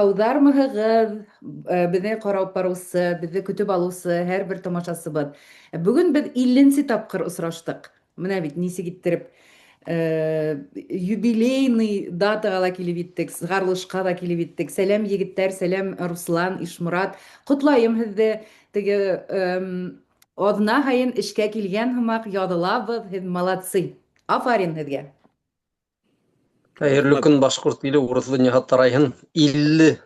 Һауҙармыһығыҙ, беҙҙе ҡарап барыусы, беҙҙе көтөп алыусы һәр бер тамашасыбыҙ. Бөгөн беҙ 50-нсе тапҡыр осраштыҡ. Менә бит нисек иттереп юбилейный датаға ла килеп еттек, сығарылышҡа ла килеп еттек. Сәләм, егеттәр, сәләм, Руслан, Ишморат. Ҡотлайым һеҙҙе. Теге аҙна һайын эшкә килгән һымаҡ яҙылабыҙ, һеҙ молодцы. Афарин һеҙгә. Хәйерле көн, башҡорт иле, урыҫ донъяһы тарайһын. 50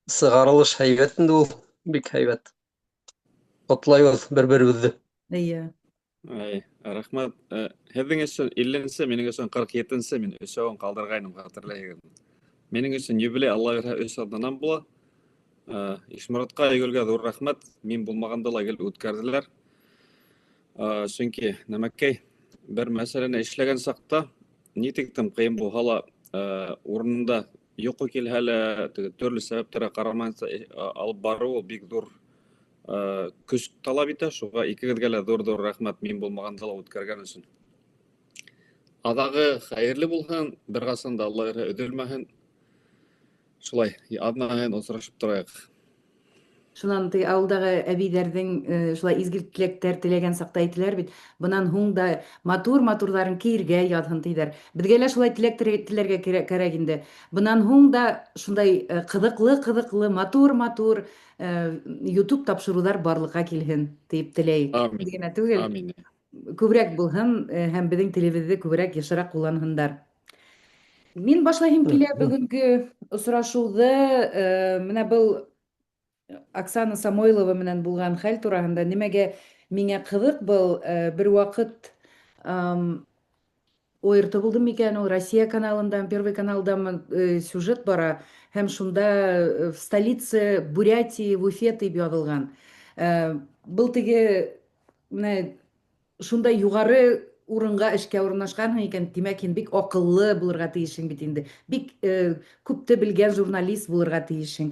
сығарылыш һәйбәт инде ул, бик һәйбәт. Ҡотлайбыҙ бер-беребеҙҙе. Эйе. Ай, рәхмәт. Һеҙҙең өсөн 50-нсе, минең өсөн 47-нсе, мин өсәүен ҡалдырғайным, хәтерләйһегеҙ. Минең өсөн юбилей, Алла бирһә, 3 аҙнанан була. Ишморатҡа, Айгөлгә ҙур рәхмәт. Мин булмағанда ла гел үткәрҙеләр. Сөнки нәмәкәй бер мәсьәләне эшләгән саҡта ни тиклем ҡыйын булһа ла, урынында йоҡо килһә лә, теге төрлө сәбәптәргә ҡарамайынса алып барыу ул бик ҙур көс талап итә. Шуға икегеҙгә лә ҙур-ҙур рәхмәт, мин булмағанда ла үткәргән өсөн. Аҙағы хәйерле булһын, бер ҡасан да Алла бирһә өҙөлмәһен. Шулай, аҙна һайын осрашып торайыҡ. Шунан теге ауылдағы әбейҙәрҙең шулай изге теләктәр теләгән саҡта әйтәләр бит, бынан һуң да матур-матурҙарын кейергә яҙһын тиҙәр. Беҙгә лә шулай теләк теләргә кәрәк инде. Бынан һуң да шундай ҡыҙыҡлы-ҡыҙыҡлы, матур-матур YouTube тапшырыуҙар барлыҡҡа килһен тип теләйек. Амин. Генә түгел. Амин. Күберәк булһын һәм беҙҙең телебеҙҙе күберәк, йышыраҡ ҡулланһындар. Мин башлайһым килә бөгөнгө осрашыуҙы, менә был Оксана Самойлова менән булған хәл тураһында. Нимәгә миңә ҡыҙыҡ был, бер ваҡыт ОРТ булды микән ул, Россия каналында, Первый каналдамы, сюжет бара, һәм шунда в столице Бурятии, в Уфе тип яҙылған. Был теге менә шундай юғары урынға эшкә урынлашҡанһың икән, тимәк, һин бик аҡыллы булырға тейешһең бит инде. Бик күпте белгән журналист булырға тейешһең.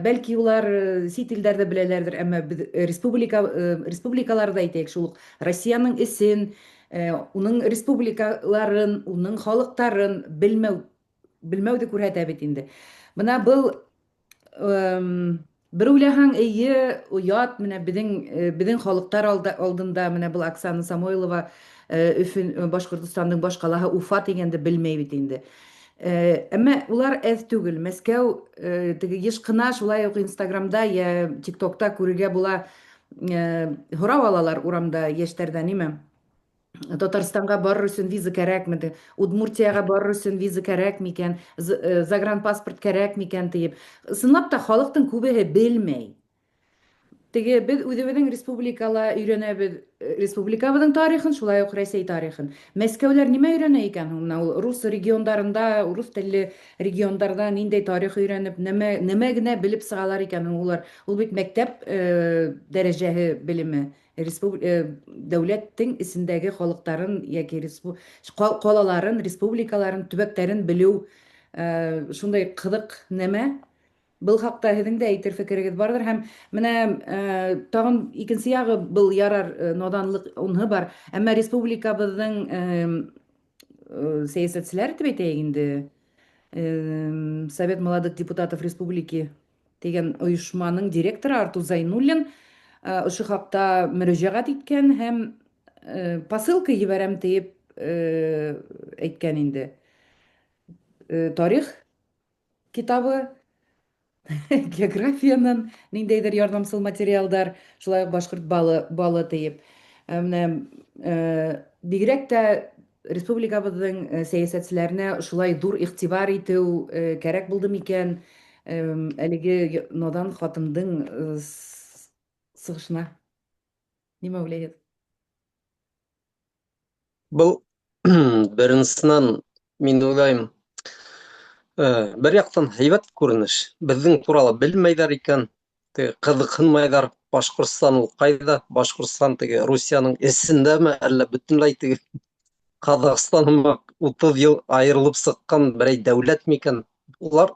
Бәлки улар сит илдәрҙе беләләрҙер, әммә беҙ республикаларҙа әйтәйек, шул уҡ Россияның эсен, уның республикаларын, уның халыҡтарын белмәүҙе күрһәтә бит инде. Бына был, бер уйлаһаң, эйе, оят, менә беҙҙең халыҡтар алдында менә был Оксана Самойлова, Өфөн, Башҡортостандың баш ҡалаһы Уфа тигәнде белмәй бит инде. Әммә улар әҙ түгел. Мәскәү, теге йыш ҡына шулай уҡ Инстаграмда йә ТикТокта күрергә була, һорау алалар урамда йәштәрҙән, нимә? Татарстанға барыр өсөн виза кәрәкме ти? Удмуртияға барыр өсөн виза кәрәк микән? Загранпаспорт кәрәк микән тиеп. Ысынлап та халыҡтың күбеһе белмәй. Теге беҙ үҙебеҙҙең республикала өйрәнәбеҙ, республикабыҙҙың тарихын, шулай уҡ Рәсәй тарихын. Мәскәүләр нимә өйрәнә икән һуң? Менә ул рус региондарында, урыҫ телле региондарҙа ниндәй тарих өйрәнеп, нәмә генә белеп сығалар икән һуң улар? Ул бит мәктәп дәрәжәһе белеме. Дәүләттең эсендәге халыҡтарын йәки ҡалаларын, республикаларын, төбәктәрен белеү, шундай ҡыҙыҡ нәмә. Был хаҡта һеҙҙең дә әйтер фекерегеҙ барҙыр. Һәм менә тағын икенсе яғы был ярар, наданлыҡ унһы бар. Әммә республикабыҙҙың сәйәсәтселәре тип әйтәйек инде, Совет молодых депутатов республики тигән ойошманың директоры Артур Зайнуллин, ошо хаҡта мөрәжәғәт иткән һәм посылка ебәрәм тиеп, әйткән инде. Тарих китабы, географиянан ниндәйҙер ярҙамсыл материалдар, шулай уҡ башҡорт балы тиеп. Менә, бигерәк тә республикабыҙҙың сәйәсәтселәренә шулай ҙур иғтибар итеү кәрәк булды микән, әлеге надан ҡатындың сығышына? Нимә уйлайһығыҙ? Был беренсенән, мин уйлайым, бер яҡтан һәйбәт күренеш. Беҙҙең турала белмәйҙәр икән, теге ҡыҙыҡһынмайҙар. Башҡортостан ул ҡайҙа? Башҡортостан теге Русияның эсендәме, әллә бөтөнләй теге Ҡаҙағстан һымаҡ 30 йыл айырылып сыҡҡан берәй дәүләт микән? Улар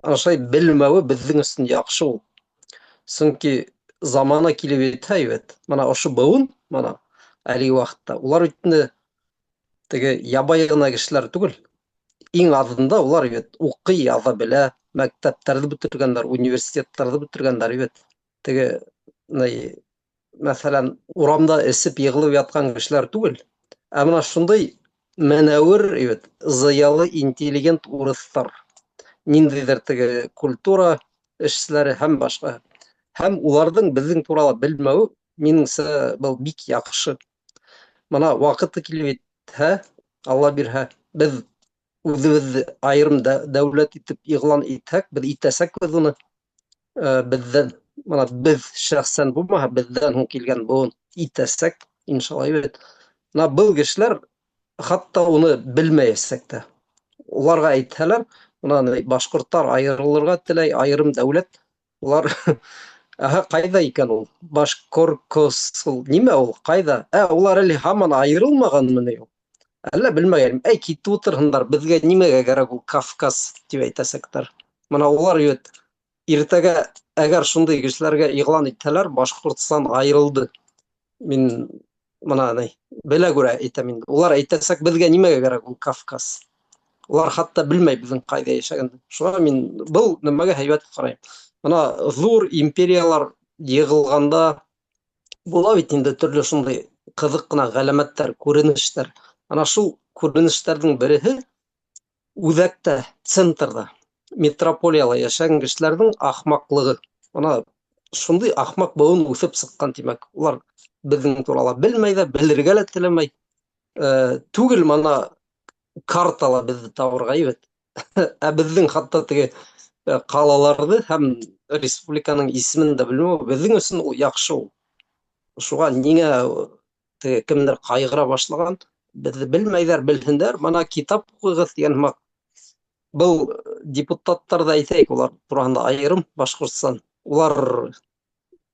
ошолай белмәүе беҙҙең өсөн яҡшы ул. Сөнки замана килеп етһә бит, мына ошо быуын, мына әлеге ваҡытта улар бит инде теге ябай ғына кешеләр түгел. Иң аҙында улар бит уҡый, яҙа белә, мәктәптәрҙе бөтөргәндәр, университеттарҙы бөтөргәндәр бит. Теге, ни, мәҫәлән, урамда эсеп йығылып ятҡан кешеләр түгел. Ә мына шундай мәнәүер бит, зыялы, интеллигент урыҫтар. Ниндәйҙер теге культура эшселәре һәм башҡа. Һәм уларҙың беҙҙең турала белмәүе, минеңсә, был бик яҡшы. Мына ваҡыты килеп етһә, Алла бирһә, беҙ үҙебеҙҙе айырым дәүләт итеп иғлан итһәк, беҙ итәсәкбеҙ уны. Беҙҙән, мына беҙ шәхсән булмаһа, беҙҙән һуң килгән быуын итәсәк, иншалла, бит. Мына был кешеләр хатта уны белмәйәсәк тә. Уларға әйтһәләр, мына башҡорттар айырылырға теләй, айырым дәүләт, улар Аһа, ҡайҙа икән ул? Башкоркос, ул нимә ул? Ҡайҙа? Ә, улар әле һаман айырылмағанмы ни ул? Әллә белмәгәнем. Әй, китеп ултырһындар, беҙгә нимәгә кәрәк ул Кавказ тип әйтәсәктәр. Мына улар бит иртәгә әгәр шундай кешеләргә иғлан итһәләр, Башҡортостан айырылды. Мин мына ни, белә күрә әйтәм инде. Улар әйтәсәк, беҙгә нимәгә кәрәк ул Кавказ? Улар хатта белмәй беҙҙең ҡайҙа йәшәгәнде. Шуға мин был нәмәгә һәйбәт ҡарайым. Мына ҙур империялар йығылғанда була бит инде төрлө шундай ҡыҙыҡ ҡына ғәләмәттәр, күренештәр. Ана шул күренештәрҙең береһе үҙәктә, центрҙа, метрополияла йәшәгән кешеләрҙең ахмаҡлығы. Мына шундай ахмаҡ быуын үҫеп сыҡҡан, тимәк. Улар беҙҙең турала белмәй ҙә, белергә лә теләмәй. Түгел мына картала беҙҙе табырға бит. Ә беҙҙең хатта теге ҡалаларҙы һәм республиканың исемен дә белмәү беҙҙең өсөн ул яҡшы ул. Шуға ниңә теге кемдер ҡайғыра башлаған, беҙҙе белмәйҙәр, белһендәр, мына китап уҡығыҙ тигән һымаҡ. Был депутаттар ҙа әйтәйек, улар тураһында айырым Башҡортостан. Улар,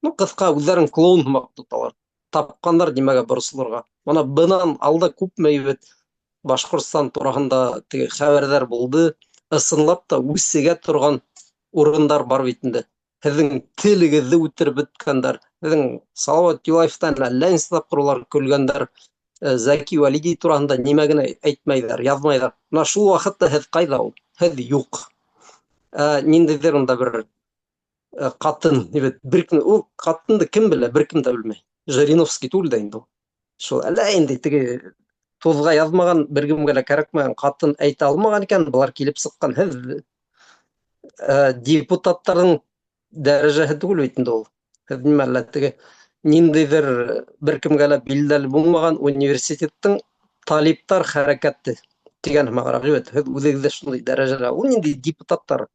ну, ҡыҫҡа үҙҙәрен клоун һымаҡ тоталар. Тапҡандар нимәгә борсолорға. Мына бынан алда күпме бит Башҡортостан тураһында теге хәбәрҙәр булды. Ысынлап та үсегә торған урындар бар бит инде. Һеҙҙең телегеҙҙе үтереп бөткәндәр. Һеҙҙең Салауат Юлаевтан әллә нисә тапҡыр улар көлгәндәр. Зәки Вәлиди тураһында нимә генә әйтмәйҙәр, яҙмайҙар. Мына шул ваҡытта һеҙ ҡайҙа ул? Һеҙ юҡ. Ниндәйҙер унда бер ҡатын, бит бер кем, ул ҡатынды кем белә, бер кем дә белмәй. Жириновский түгел дә инде ул. Шул әллә инде теге туҙға яҙмаған, бер кемгә лә кәрәкмәгән ҡатын әйтә алмаған икән, былар килеп сыҡҡан. Һеҙ депутаттарҙың дәрәжәһе түгел бит инде ул. Һеҙ нимә әллә теге ниндәйҙер бер кемгә лә билдәле булмаған университеттың талиптар хәрәкәте тигән һымағыраҡ бит. Һеҙ үҙегеҙ ҙә шундай дәрәжәлә. Ул ниндәй депутаттар?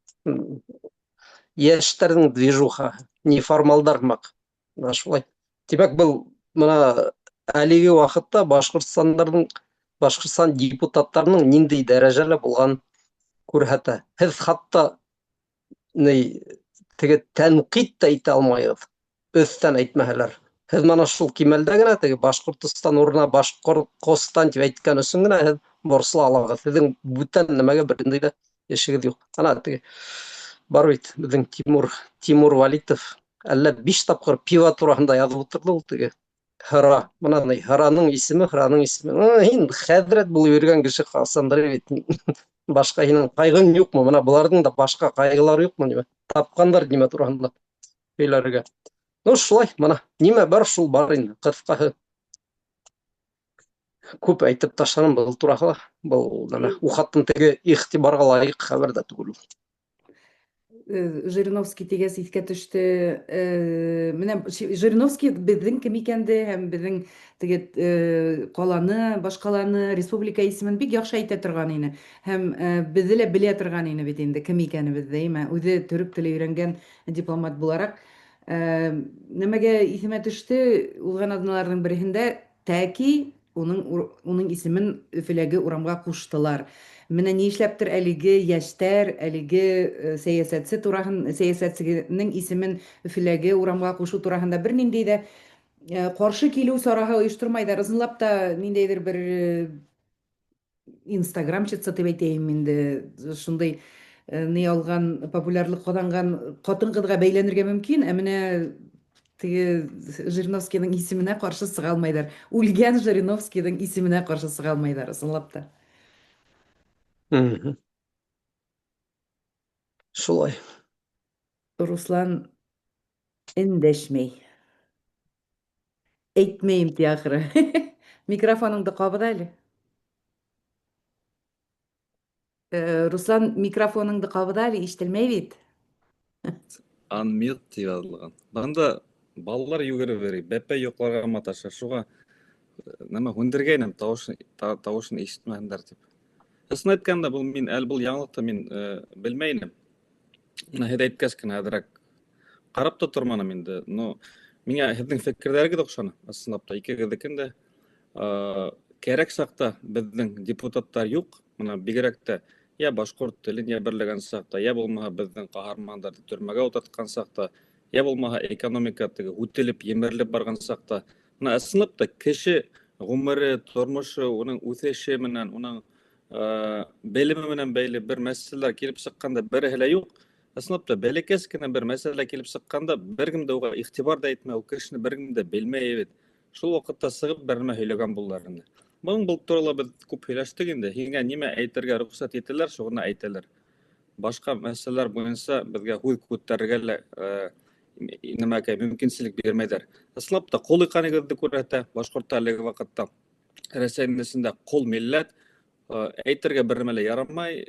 Йәштәрҙең движухаһы, неформалдар һымаҡ. Мына шулай. Тимәк, был мына әлеге ваҡытта Башҡортостан депутаттарының ниндәй дәрәжәлә булғанын күрһәтә. Һеҙ хатта ни теге тәнҡит тә итә алмайһығыҙ, өҫтән әйтмәһәләр. Һеҙ мына шул кимәлдә генә теге Башҡортостан урынына Башҡортостан тип әйткән өсөн генә һеҙ борсола алағыҙ. Һеҙҙең бүтән нәмәгә бер ниндәй ҙә эшегеҙ юҡ. Ана теге бар бит беҙҙең Тимур Валитов әллә 5 тапҡыр пиво тураһында яҙып ултырҙы ул теге. Һыра, мына ни, һыраның исеме, һыраның исеме. Һин хәҙрәт булып йөрөгән кеше ҡасандыр бит. Башҡа һинең ҡайғың юҡмы? Мына быларҙың да башҡа ҡайғылары юҡмы нимә? Тапҡандар нимә тураһында һөйләргә. Ну, шулай, мына нимә бар, шул бар инде. Ҡыҫҡаһы. Күп әйтеп ташланым был тураһында. Был нәмә, ухаттың теге иғтибарға лайыҡ хәбәр ҙә түгел ул. Жириновский тигәс иҫкә төштө. Менә Жириновский беҙҙең кем икәнде һәм беҙҙең теге ҡаланы, башҡаланы, республика исемен бик яҡшы әйтә торған ине. Һәм беҙҙе лә белә торған ине бит инде кем икәнебеҙҙе, әйме? Үҙе төрөк теле өйрәнгән дипломат булараҡ. Нәмәгә иҫемә төштө, уҙған аҙналарҙың береһендә тәки уның исемен Өфөләге урамға ҡуштылар. Менә ни эшләптер әлеге йәштәр, әлеге сәйәсәтсе тураһын, сәйәсәтсенең исемен Өфөләге урамға ҡушыу тураһында бер ниндәй ҙә ҡаршы килеү сараһы ойоштормайҙар. Ысынлап та ниндәйҙер бер инстаграмщица тип әйтәйем инде, шундай ни алған, популярлыҡ ҡаҙанған ҡатын-ҡыҙға бәйләнергә мөмкин, ә менә теге Жириновскийҙың исеменә ҡаршы сыға алмайҙар. Үлгән Жириновскийҙың исеменә ҡаршы сыға алмайҙар, ысынлап та. Шулай. Руслан эндәшмәй. Әйтмәйем ти ахыры. Микрофоныңды ҡабыҙ әле. Руслан, микрофоныңды ҡабыҙ әле, ишетелмәй бит. Unmute тип яҙылған. Бында балалар йүгереп йөрөй, бәпәй йоҡларға маташа. Шуға нәмә һүндергәйнем, тауышын ишетмәһендәр тип. Ысын әйткәндә, был мин әле был яңылыҡты мин белмәй инем. Менә һеҙ әйткәс кенә әҙерәк ҡарап та торманым инде. Но миңә һеҙҙең фекерҙәрегеҙ оҡшаны, ысынлап та икегеҙҙекен дә. Кәрәк саҡта беҙҙең депутаттар юҡ. Мына бигерәк тә я башҡорт телен я берләгән саҡта, я булмаһа беҙҙең ҡаһармандарҙы төрмәгә ултыртҡан саҡта, я булмаһа экономика теге һүтелеп, емерелеп барған саҡта. Мына ысынлап та кеше ғүмере, тормошо, уның үҫеше менән, уның белеме менән бәйле бер мәсьәләләр килеп сыҡҡанда береһе лә юҡ. Ысынлап та бәләкәс кенә бер мәсьәлә килеп сыҡҡанда бер кем дә уға иғтибар ҙа итмәй, ул кешене бер кем дә белмәй бит. Шул ваҡытта сығып бер нәмә һөйләгән булалар инде. Бының был турала беҙ күп һөйләштек инде. Һиңә нимә әйтергә рөхсәт итәләр, шуны әйтәләр. Башҡа мәсьәләләр буйынса беҙгә һүҙ күтәрергә лә нимәкәй мөмкинселек бирмәйҙәр. Ысынлап та ҡол икәнегеҙҙе күрһәтә башҡорттар әлеге ваҡытта. Рәсәйҙең эсендә ҡол милләт, әйтергә бер нәмә лә ярамай,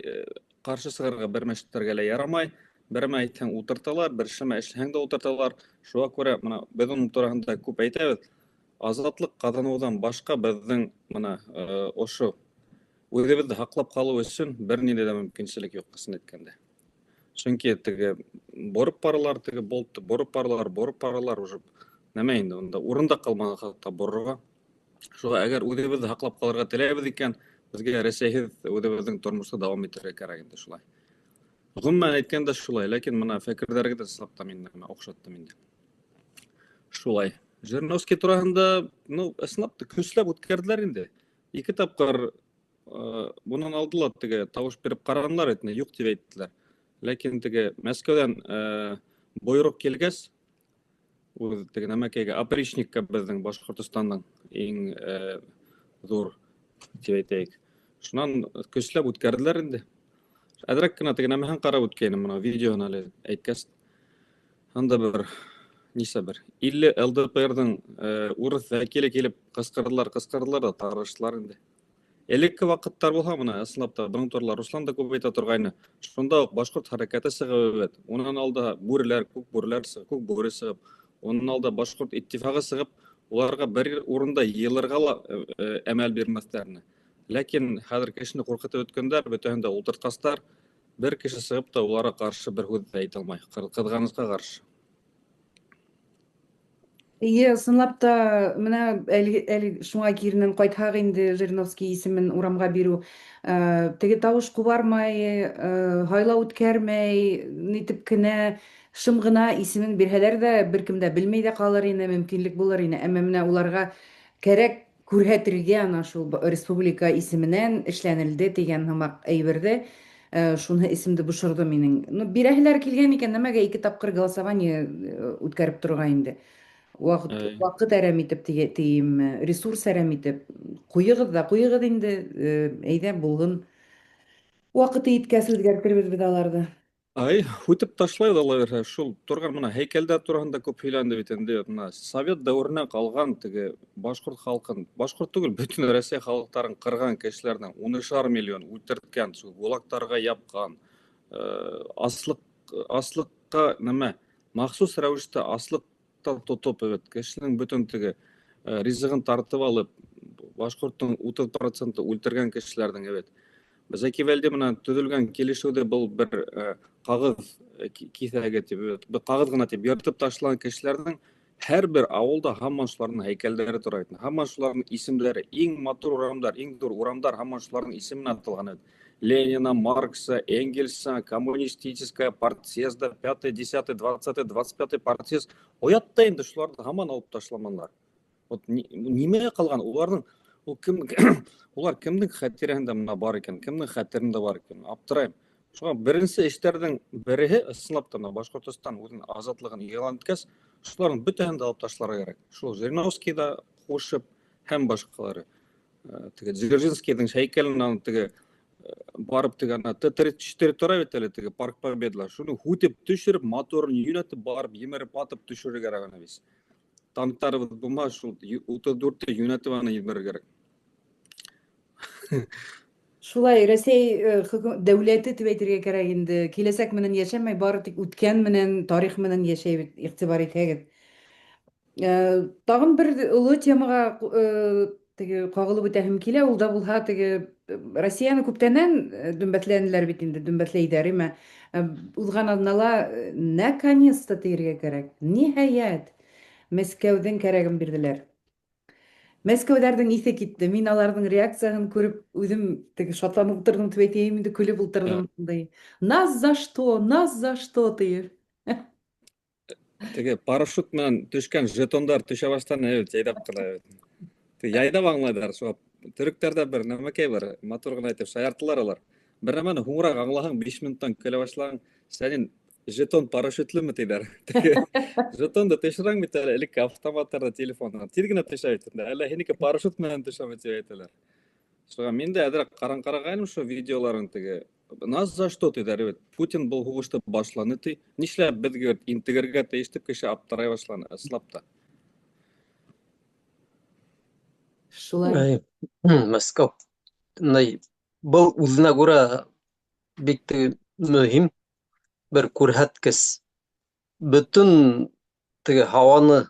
ҡаршы сығырға бер нәмә эшләргә лә ярамай. Бер нәмә әйтһәң ултырталар, бер нәмә эшләһәң дә ултырталар. Шуға күрә мына беҙ уның тураһында күп әйтәбеҙ. Азатлыҡ ҡаҙаныуҙан башҡа беҙҙең мына ошо үҙебеҙҙе һаҡлап ҡалыу өсөн бер ниндәй ҙә мөмкинселек юҡ, ысын әйткәндә. Сөнки теге бороп баралар, теге болтты бороп баралар, бороп баралар уже нәмә инде унда урын да ҡалмаған хатта борорға. Шуға әгәр үҙебеҙҙе һаҡлап ҡалырға теләйбеҙ икән, беҙгә Рәсәйһеҙ үҙебеҙҙең тормошто дауам итергә кәрәк инде шулай. Ғөмүмән әйткәндә шулай, ләкин мына фекерҙәрегеҙ ысынлап та мин нәмә оҡшаттым инде. Шулай. Жириновский тураһында, ну, ысынлап та көсләп үткәрҙеләр инде. Ике тапҡыр бынан алды ла теге тауыш биреп ҡаранылар инде, юҡ тип әйттеләр. Ләкин теге Мәскәүҙән бойороҡ килгәс, үҙ теге нәмәкәйгә, опричникка беҙҙең Башҡортостандың иң ҙур тип әйтәйек. Шунан көсләп үткәрҙеләр инде. Әҙерәк кенә теге нәмәһен ҡарап үткәйнем, мына видеоһын әле әйткәс. Анда бер нисә бер 50 ЛДПР-ҙың урыҫ вәкиле килеп ҡысҡырҙылар, ҡысҡырҙылар ҙа тарыштылар инде. Элекке ваҡыттар булһа, мына ысынлап та бының турала Руслан да күп әйтә торғайны. Шунда уҡ башҡорт хәрәкәте сығып бит. Унан алда бүреләр, күк бүреләр сығып, күк бүре сығып, унан алда башҡорт иттифағы сығып, уларға бер урында йыйылырға ла әмәл бирмәҫтәрне. Ләкин хәҙер кешене ҡурҡытып бөткәндәр, бөтәһен дә ултыртҡастар, бер кеше сығып та уларға ҡаршы бер һүҙ ҙә әйтә алмай, ҡыҙғанысҡа ҡаршы. Эйе, ысынлап та, менә әле шуңа киренән ҡайтһаҡ инде Жириновский исемен урамға биреү. Теге тауыш ҡубармай, һайлау үткәрмәй, нитеп кенә шым ғына исемен бирһәләр ҙә, бер кем дә белмәй ҙә ҡалыр ине, мөмкинлек булыр ине. Әммә менә уларға кәрәк күрһәтергә ана шул республика исеменән эшләнелде тигән һымаҡ әйберҙе. Шуны исемде бошорҙо минең. Ну, бирәһеләр килгән икән, нәмәгә ике тапҡыр голосование үткәреп торорға инде? Ваҡыт әрәм итеп тием, ресурс әрәм итеп. Ҡуйығыҙ ҙа, ҡуйығыҙ инде, әйҙә булһын. Ваҡыты еткәс үҙгәртербеҙ беҙ аларҙы. Ай, һүтеп ташлай ҙа ла бирһә, шул торған мына һәйкәлдәр тураһында күп һөйләнде бит инде. Мына совет дәүеренән ҡалған теге башҡорт халҡын, башҡорт түгел, бөтөн Рәсәй халыҡтарын ҡырған кешеләрҙең унышар миллион үлтерткән, шул гулагтарға япҡан, аслыҡҡа нәмә, махсус рәүештә аслыҡ тотоп, evet, кешенең бөтөн теге ризығын тартып алып, башҡорттоң утыҙ проценты үлтергән кешеләрҙең, evet. Зәки Вәлди менән төҙөлгән килешеүҙе был бер ҡағыҙ киҫәге тип, evet, бер ҡағыҙ ғына тип йыртып ташлаған кешеләрҙең һәр бер ауылда һаман шуларҙың һәйкәлдәре тора икән. Һаман шуларҙың исемдәре, иң матур урамдар, иң ҙур урамдар һаман шуларҙың исеменә аталған, evet. Ленина, Маркса, Энгельса, Коммунистическая партсъезда, пятый, десятый, двадцатый, двадцать пятый партсъезд. Оят та инде шуларҙы һаман алып ташламанлар. Вот нимә ҡалған? Уларҙың, ул кем, улар кемдең хәтерендә мына бар икән, кемдең хәтерендә бар икән? Аптырайым. Шуға беренсе эштәрҙең береһе, ысынлап та, мына Башҡортостан үҙенең азатлығын иғлан иткәс, шуларҙың бөтәһен дә алып ташларға кәрәк. Шул Жириновский ҙа ҡушып һәм башҡалары. Теге Дзержинскийҙың һәйкәлен аны теге Барып теге ана Т-34 тора бит әле теге Парк Победала. Шуны һүтеп төшереп, моторын юнәтеп барып, емереп атып төшерергә кәрәк аны без. Танктарыбыз булмас, шул 34-те юнәтеп аны ебәрергә кәрәк. Шулай, Рәсәй хөкү- дәүләте дип әйтергә кәрәк инде. Киләсәк менән яшәмәй, бары тик үткән менән, тарих менән яшәй бит, игътибар итһәгез. Тагын бер олы темага теге кагылып үтәһем килә, ул да булһа теге Россияне күптәннән дөмбәтләнделәр бит инде, дөмбәтләйдәр, име. Узган атнала наконец-то диергә кәрәк. Ниһаять, Мәскәүдән кәрәген бирделәр. Мәскәүдәрнең исе китте. Мин аларның реакцияһен күреп, үзем теге шатланып утырдым дип әйтәем инде, көлеп утырдым. Нас за что? Нас за что диеп. Теге парашют менән төшкән жетондар төшә башланы, бит, яйдап кына. Теге яйдап аңлайдар, шуңа төректәрдә бер нәмәкәй бар, матур гына итеп шаяртылар алар. Бер нәмәне һуңрак аңлаһаң, 5 минуттан көлә башлаң, сәнин жетон парашютлымы диләр. Теге жетонды төшерәң бит әле элекке автоматтарда телефоннан. Тиз генә төшә бит инде. Әллә һинеке парашют менән төшәме дип әйтәләр. Шуңа мин дә әзрәк каран карагайным шул видеоларын теге. Нас за что диләр бит. Путин был һугышты башланы ти. Нишләп беҙ говорит, интегергә тейеш дип кеше аптырай башланы, ысынлап та. Шулай. Әй, Мәскәү. Мындай был үҙенә күрә бик тә мөһим бер күрһәткес. Бөтөн теге һауаны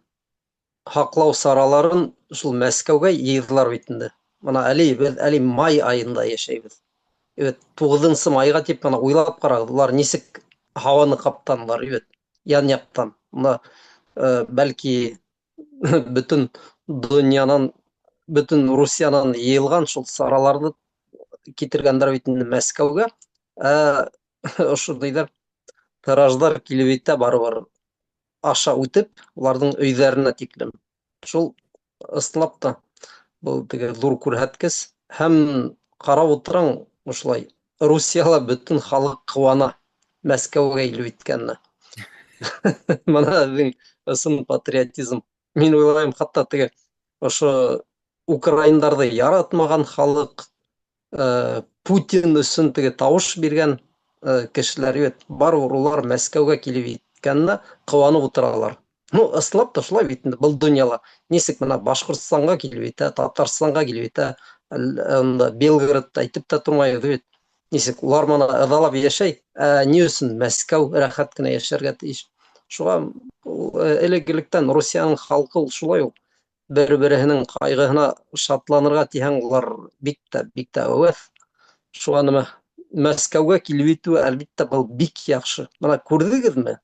һаҡлау сараларын шул Мәскәүгә йыйҙылар бит инде. Мына әле беҙ әле май айында йәшәйбеҙ. Evet, 9 майға тип мына уйлап ҡарағыҙ, улар нисек һауаны ҡаптанылар, evet, ян яҡтан. Мына бәлки бөтөн донъянан, бөтөн Русиянан йыйылған шул сараларҙы китергәндәр бит инде Мәскәүгә. Ә ошондайҙар тираждар килеп етә барыбер аша үтеп, уларҙың өйҙәренә тиклем. Шул ысынлап та был теге ҙур күрһәткес. Һәм ҡарап ултыраң ошолай Русияла бөтөн халыҡ ҡыуана Мәскәүгә килеп еткәненә. Мына беҙҙең ысын патриотизм. Мин уйлайым, хатта теге ошо украиндарҙы яратмаған халыҡ, Путин өсөн теге тауыш биргән кешеләр бит, барыбер улар Мәскәүгә килеп еткәненә ҡыуанып ултыралар. Ну, ысынлап та шулай бит инде был донъяла. Нисек мына Башҡортостанға килеп етә, Татарстанға килеп етә, унда Белгородта әйтеп тә тормайбыҙ бит. Нисек улар мына ыҙалап йәшәй, ә ни өсөн Мәскәү рәхәт кенә йәшәргә тейеш? Шуға элек-электән Русияның халҡы ул шулай ул. Бер-береһенең ҡайғыһына шатланырға тиһәң, улар бик тә, бик тә әүәҫ. Шуға нәмә Мәскәүгә килеп етеүе, әлбиттә, был бик яҡшы. Мына күрҙегеҙме?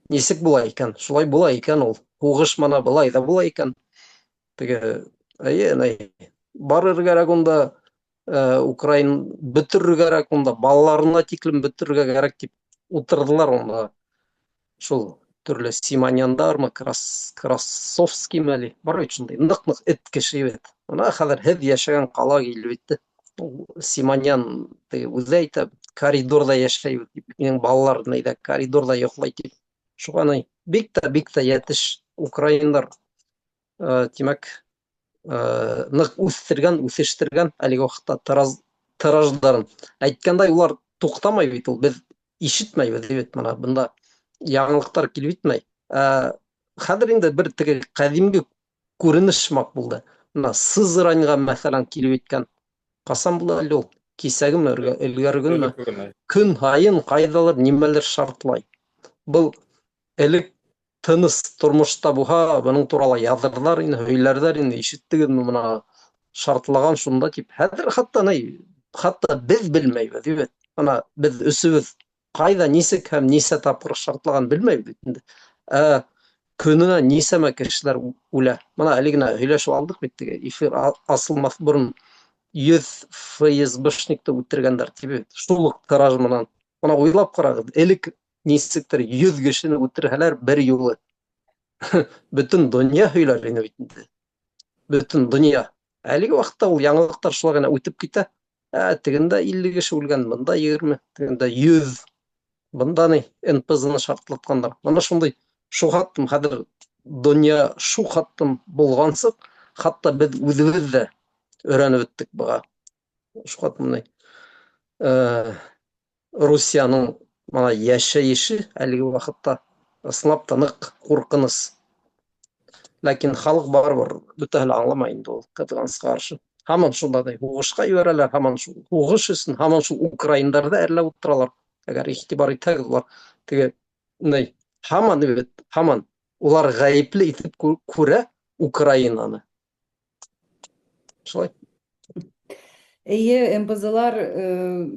Нисек була икән? Шулай була икән ул. Һуғыш мына былай ҙа була икән. Теге, эйе, ни, барыр кәрәк унда, Украин бөтөрөр кәрәк унда, балаларына тиклем бөтөрөргә кәрәк тип ултырҙылар унда. Шул төрлө Симоняндармы, Красовскиймы әле, бар бит шундай ныҡ-ныҡ эт кеше бит. Мына хәҙер һеҙ йәшәгән ҡала килеп етте. Ул Симонян теге үҙе әйтә, коридорҙа йәшәй тип, минең балалар нейҙә коридорҙа йоҡлай тип. Шуға ни, бик тә, бик тә йәтеш украиндар, тимәк, ныҡ үҫтергән, үҫештергән әлеге ваҡытта тираждарын. Әйткәндәй, улар туҡтамай бит ул, беҙ ишетмәйбеҙ бит, мына бында яңылыҡтар килеп етмәй. Хәҙер инде бер теге ҡәҙимге күренеш һымаҡ булды. Мына Сызраньға, мәҫәлән, килеп еткән. Ҡасан булды әле ул? Кисәгеме, элгәре көнмө? Көн һайын ҡайҙалыр нимәлер шартлай. Был элек тыныс тормошта булһа, бының турала яҙырҙар ине, һөйләрҙәр ине, ишеттегеҙме, мына шартлаған шунда тип. Хәҙер хатта ни, хатта беҙ белмәйбеҙ, бит. Мына беҙ өсөбөҙ ҡайҙа, нисек һәм нисә тапҡыр шартлаған белмәйбеҙ бит инде. Ә көнөнә нисәмә кешеләр үлә. Мына әле генә һөйләшеп алдыҡ бит теге эфир асылмаҫ борон 100 ФСБшникты үтергәндәр тип бит. Шул уҡ тираж менән. Мына уйлап ҡарағыҙ, элек нисектер 100 кешене үтерһәләр бер юлы. Бөтөн донъя һөйләр ине бит инде. Бөтөн донъя. Әлеге ваҡытта ул яңылыҡтар шулай ғына үтеп китә. Ә тегендә 50 кеше үлгән, бында 20, тегендә 100. Бында ни Н П З-ны шартлатҡандар. Мына шундай шу хаттым хәҙер донъя шу хаттым булғансыҡ, хатта беҙ үҙебеҙ ҙә өйрәнеп бөттөк быға. Шу хаттым ни. Русияның мына йәшәйеше әлеге ваҡытта ысынлап та ныҡ ҡурҡыныс. Ләкин халыҡ барыбер бөтәһе лә аңламай инде ул, ҡыҙғанысҡа ҡаршы. Һаман шундай һуғышҡа ебәрәләр, һаман шул һуғыш өсөн, һаман шул украиндарҙы әрләп ултыралар. Әгәр иғтибар итһәгеҙ, улар теге ни, һаман бит, һаман улар ғәйепле итеп күрә Украинаны. Шулай. Эйе, МПЗлар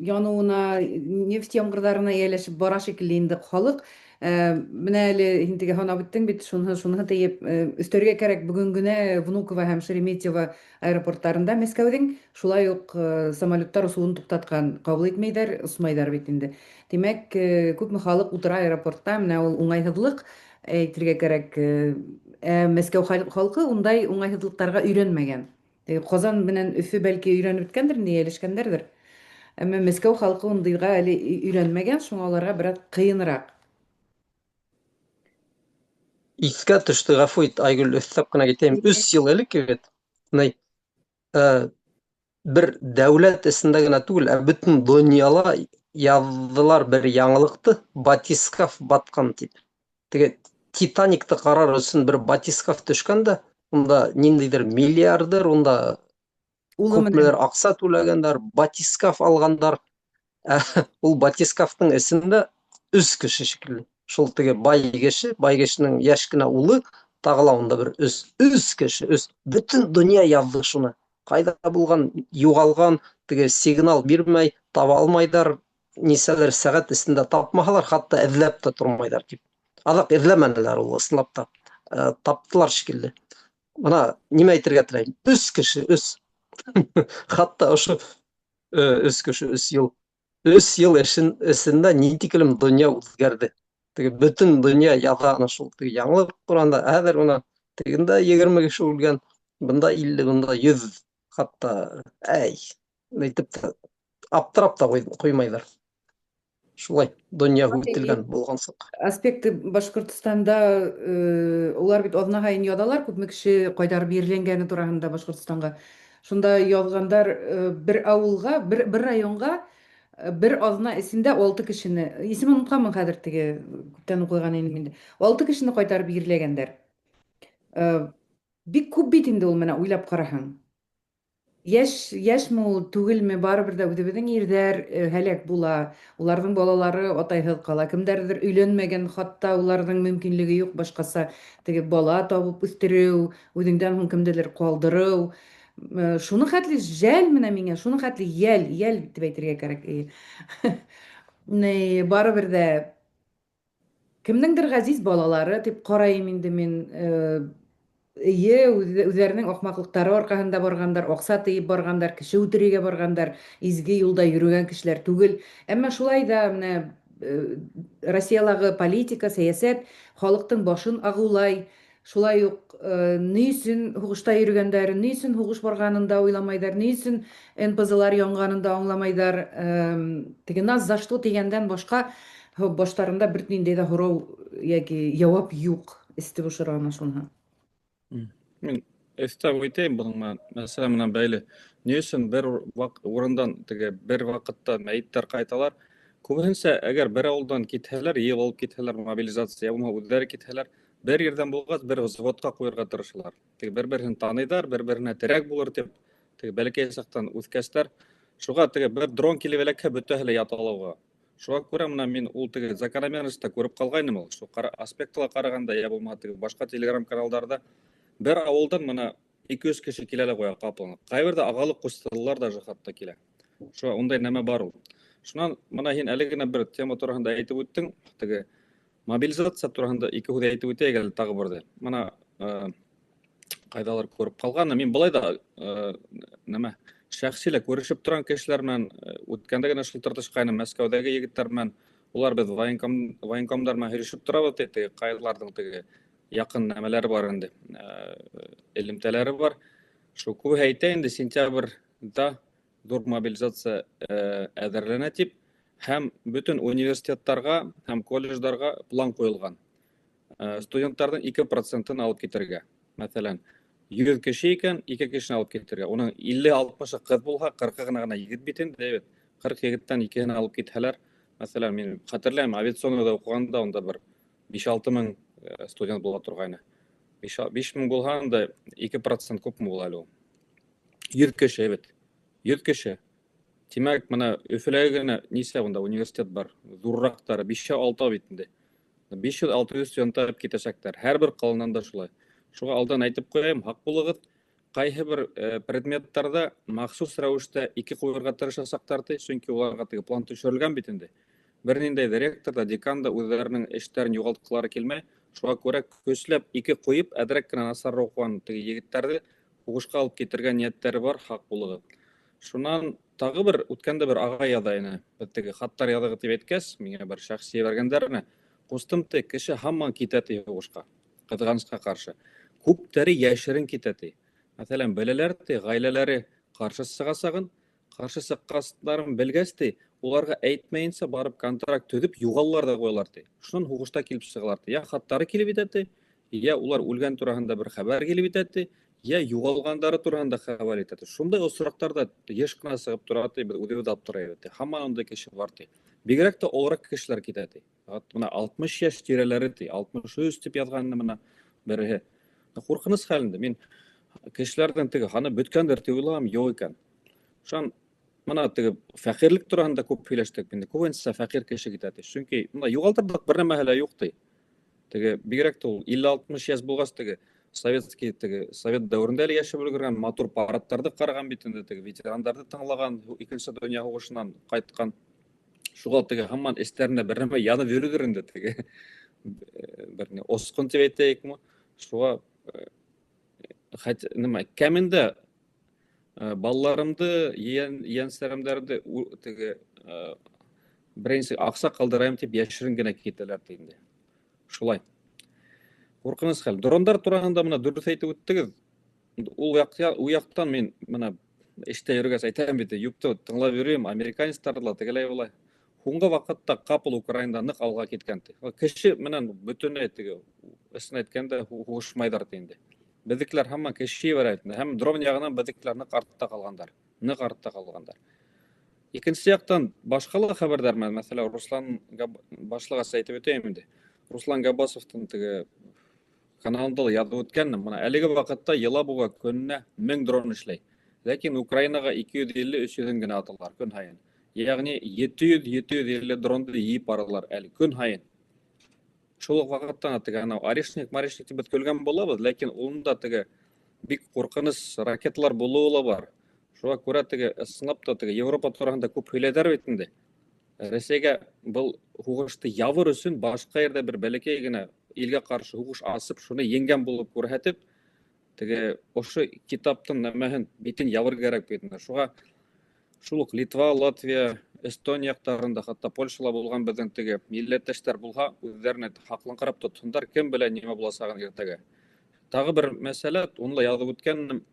януына, нефть ямғырҙарына эйәләшеп бара шикелле инде халыҡ. Менә әле һин теге һанап үттең бит, шуныһы тейеп, өҫтәргә кәрәк, бөгөн генә Внуково һәм Шереметьево аэропорттарында Мәскәүҙең шулай уҡ самолеттар осоуын туҡтатҡан, ҡабул итмәйҙәр, осмайҙар бит инде. Тимәк, күпме халыҡ утыра аэропортта, менә ул уңайһыҙлыҡ әйтергә кәрәк. Ә Мәскәү халҡы ундай уңайһыҙлыҡтарға өйрәнмәгән. Ҡазан менән Өфө бәлки өйрәнеп бөткәндер, инде эйәләшкәндәрҙер. Әммә Мәскәү халҡы ундайға әле өйрәнмәгән, шуңа уларға бераз ҡыйыныраҡ. Иҫкә төштө, ғәфү ит, Айгөл, өҫтәп кенә китәйем. 3 йыл элек бит, ни, бер дәүләт эсендә генә түгел, ә бөтөн донъяла яҙҙылар бер яңылыҡты, батискаф батҡан тип. Теге Титаникты ҡарар өсөн бер батискаф төшкән дә, унда ниндәйҙер миллиардер, унда Улы менән. күпмелер аҡса түләгәндәр, батискаф алғандар. Ә ул батискафтың эсендә өс кеше шикелле. Шул теге бай кеше, бай кешенең йәш кенә улы, тағы ла унда бер өс кеше, өс. Бөтөн донъя яҙҙы шуны. Ҡайҙа булған, юғалған, теге сигнал бирмәй, таба алмайҙар, нисәлер сәғәт эсендә тапмаһалар, хатта эҙләп тә тормайҙар тип. Аҙаҡ эҙләмәнеләр ул, ысынлап та. Таптылар шикелле. Бына нимә әйтергә теләйем? Өс кеше, өс. Хатта ошо өс кеше, 3 йыл. 3 йыл эсендә ни тиклем донъя үҙгәрҙе. Теге бөтөн донъя яҙа ана шул теге яңылыҡ тураһында. Хәҙер бына тегендә 20 кеше үлгән, бында 50, бында 100, хатта әй, әйтеп тә аптырап та ҡуймайҙар. Шулай донъя һүтелгән булғансыҡ. Аспекты Башҡортостанда, улар бит аҙна һайын яҙалар, күпме кеше ҡайтарып ерләнгәне тураһында Башҡортостанға. Шунда яҙғандар, бер ауылға, бер районға бер аҙна эсендә 6 кешене, исемен онотҡанмын хәҙер, теге күптән уҡыған инем инде. 6 кешене ҡайтарып ерләгәндәр. Бик күп бит инде ул, менә уйлап ҡараһаң. Йәшме ул, түгелме, барыбер ҙә үҙебеҙҙең ирҙәр һәләк була. Уларҙың балалары атайһыҙ ҡала. Кемдәрҙер өйләнмәгән, хатта уларҙың мөмкинлеге юҡ башҡаса теге бала табып үҫтереү, үҙеңдән һуң кемделер ҡалдырыу. Шуны хәтле жәл менә миңә, шуны хәтле йәл, йәл тип әйтергә кәрәк. Ни, барыбер ҙә кемдеңдер ғәзиз балалары тип ҡарайым инде мин. Эйе, үҙҙәренең ахмаҡлыҡтары арҡаһында барғандар, аҡса тейеп барғандар, кеше үтерергә барғандар, изге юлда йөрөгән кешеләр түгел. Әммә шулай ҙа менә Россиялағы политика, сәйәсәт халыҡтың башын ағыулай. Шулай уҡ ни өсөн һуғышта йөрөгәндәрен, ни өсөн һуғыш барғанын да уйламайҙар, ни өсөн НПЗлар янғанын да аңламайҙар. Теге нас за что тигәндән башҡа баштарында бер ниндәй ҙә һорау йәки яуап юҡ. Эсте бошора ана шуныһы. Мин өҫтәп үтәйем бының менән, мәсьәлә менән бәйле. Ни өсөн бер урындан теге бер ваҡытта мәйеттәр ҡайталар? Күбеһенсә, әгәр бер ауылдан китһәләр, йыйып алып китһәләр, мобилизация, я булмаһа үҙҙәре китһәләр, бер ерҙән булғас, бер взводҡа ҡуйырға тырышалар. Теге бер-береһен таныйҙар, бер-береһенә терәк булыр тип, теге бәләкәй саҡтан үҫкәстәр. Шуға теге бер дрон килеп эләкһә, бөтәһе лә ята уға. Шуға күрә бына мин ул теге закономерностьта күреп ҡалғайным ул. Шул аспектыла ҡарағанда, я булмаһа теге башҡа телеграм каналдарҙа бер ауылдан бына 200 кеше килә лә ҡуя ҡапланып. Ҡайберҙә ағалы ҡустылар даже хатта килә. Шуға ундай нәмә бар ул. Шунан бына һин әле генә бер тема тураһында әйтеп үттең, теге мобилизация тураһында ике һүҙ әйтеп үтәйек әле тағы берҙе. Бына ҡайҙалыр күреп ҡалғаны, мин былай да нәмә шәхси лә күрешеп торған кешеләр менән үткәндә генә шылтыратышҡайным Мәскәүҙәге егеттәр менән, улар беҙ военкомдар менән һөйләшеп торабыҙ ти, теге ҡайҙаларҙың теге яҡын нәмәләре бар инде, элемтәләре бар. Шул күбеһе әйтә инде, сентябрҙә ҙур мобилизация әҙерләнә тип, һәм бөтөн университеттарға һәм колледждарға план ҡуйылған. Студенттарҙың ике процентын алып китергә. Мәҫәлән, 100 кеше икән, ике кешене алып китергә. Уның илле алтмышы ҡыҙ булһа, ҡырҡы ғына егет бит инде, әйбәт. 40 егеттән икеһен алып китһәләр, мәҫәлән, мин хәтерләйем, авиационныйҙа уҡығанда унда бер 5-6 мең студент була торғайны. 5 мең булһа, унда 2% күпме була әле ул? 100 кеше бит. 100 кеше. Тимәк, мына Өфөләге генә нисә унда университет бар? Ҙурыраҡтары 5-6 бит инде. 500-600 студент алып китәсәктәр. Һәр бер ҡаланан да шулай. Шуға алдан әйтеп ҡуяйым, һаҡ булығыҙ. Ҡайһы бер предметтарҙа махсус рәүештә ике ҡуйырға тырышасаҡтар ти, сөнки уларға теге план төшөрөлгән бит инде. Бер ниндәй ректор да, декан да үҙҙәренең эштәрен юғалтҡылары килмәй. Шуға күрә көсләп ике ҡуйып, әҙерәк кенә насар уҡыған теге егеттәрҙе һуғышҡа алып китергә ниәттәре бар, һаҡ булығыҙ. Шунан тағы бер үткәндә бер ағай яҙа ине. Беҙ теге хаттар яҙығыҙ тип әйткәс, миңә бер шәхси ебәргәндәр ине. Ҡустым ти, кеше һаман китә ти һуғышҡа. Ҡыҙғанысҡа ҡаршы. Күптәре йәшерен китә ти. Мәҫәлән, беләләр ти, ғаиләләре ҡаршы сығасағын, ҡаршы сыҡҡастарын белгәс ти, уларға әйтмәйенсә барып контракт төҙөп юғалалар ҙа ҡуялар ти. Шунан һуғышта килеп сығалар ти. Я хаттары килеп етә ти, я улар үлгән тураһында бер хәбәр килеп етә ти, я юғалғандары тураһында хәбәр итә ти. Шундай осраҡтар ҙа йыш ҡына сығып тора ти, беҙ үҙебеҙ аптырайбыҙ ти. Һаман ундай кеше бар ти. Бигерәк тә олораҡ кешеләр китә ти. Бына 60 йәш тирәләре ти, 63 тип яҙған бына береһе. Ҡурҡыныс хәл инде. Мин кешеләрҙең теге һаны бөткәндер тип уйлағам, юҡ икән. Шунан мына теге фәҡирлек тураһында күп һөйләштек инде. Күбенсә фәҡир кеше китә ти. Сөнки мына юғалтырлыҡ бер нәмәһе лә юҡ ти. Теге бигерәк тә ул 50-60 йәш булғас теге советский теге совет дәүерендә әле йәшәп өлгөргән, матур парадтарҙы ҡараған бит инде, теге ветерандарҙы тыңлаған, икенсе донъя һуғышынан ҡайтҡан. Шуға теге һаман эстәрендә бер нәмә янып йөрөйҙөр инде теге. Бер ни осҡон тип әйтәйекме? Шуға хәт нимә кәмендә балаларымды, ейәнсәремдәрҙе теге беренсе аҡса ҡалдырайым тип йәшерен генә китәләр ти инде. Шулай. Ҡурҡыныс хәл. Дрондар тураһында мына дөрөҫ әйтеп үттегеҙ. Ул яҡ, ул яҡтан мин мына эштә йөрөгәс әйтәм бит, юпты тыңлап йөрөйөм, американецтарҙы ла тегеләй былай. Һуңғы ваҡытта ҡапыл Украинада ныҡ алға киткән ти. Кеше менән бөтөнләй теге ысын әйткәндә һуғышмайҙар ти инде. Беҙҙекеләр һаман кеше ебәрә инде. Һәм дрон яғынан беҙҙекеләр ныҡ артта ҡалғандар. Ныҡ артта ҡалғандар. Икенсе яҡтан башҡа ла хәбәрҙәр менән, мәҫәлән, Руслан башлығаса әйтеп үтәйем инде. Руслан Габбасовтың теге каналында ла яҙып үткәнмен. Мына әлеге ваҡытта Елабуға көнөнә 1000 дрон эшләй. Ләкин Украинаға 250-300 генә аталар көн һайын. Ягъни 700-750 дронды йыйып баралар әле көн һайын. Шул уҡ ваҡытта теге анау Орешник, Марешник тип беҙ көлгән булабыҙ, ләкин унда теге бик ҡурҡыныс ракеталар булыуы ла бар. Шуға күрә теге ысынлап та теге Европа тураһында күп һөйләйҙәр бит инде. Рәсәйгә был һуғышты ябыр өсөн башҡа ерҙә бер бәләкәй генә илгә ҡаршы һуғыш асып, шуны еңгән булып күрһәтеп, теге ошо китаптың нәмәһен битен ябыр кәрәк бит инде. Шуға шул уҡ Литва, Латвия, Эстония яҡтарында, хатта Польшала булған беҙҙең теге милләттәштәр булһа, үҙҙәренә һаҡланҡырап тотһондар, кем белә нимә буласағын иртәгә. Тағы бер мәсьәлә, уны ла яҙып үткәнмен.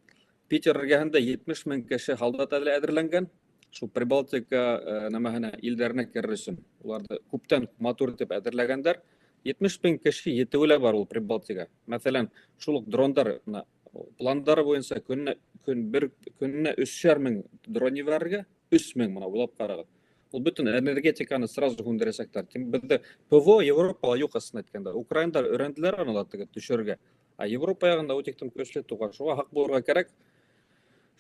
Питер эргәһендә 70 мең кеше һалдат әҙерләнгән. Шул Прибалтика нәмәһенә, илдәренә керер өсөн. Уларҙы күптән матур итеп әҙерләгәндәр. 70 мең кеше етеүе лә бар ул Прибалтика. Мәҫәлән, шул уҡ дрондар, мына, пландары буйынса көнөнә, көн, бер көнөнә өсәр мең дрон ебәрергә, өс мең, мына уйлап ҡарағыҙ. Ул бөтөн энергетиканы сразу һүндерәсәктәр. Тим беҙҙә ПВО Европала юҡ, ысын әйткәндә. Украиндар өйрәнделәр аны ла теге төшөрөргә. Ә Европа яғында ул тиклем көслө туған. Шуға һаҡ булырға кәрәк.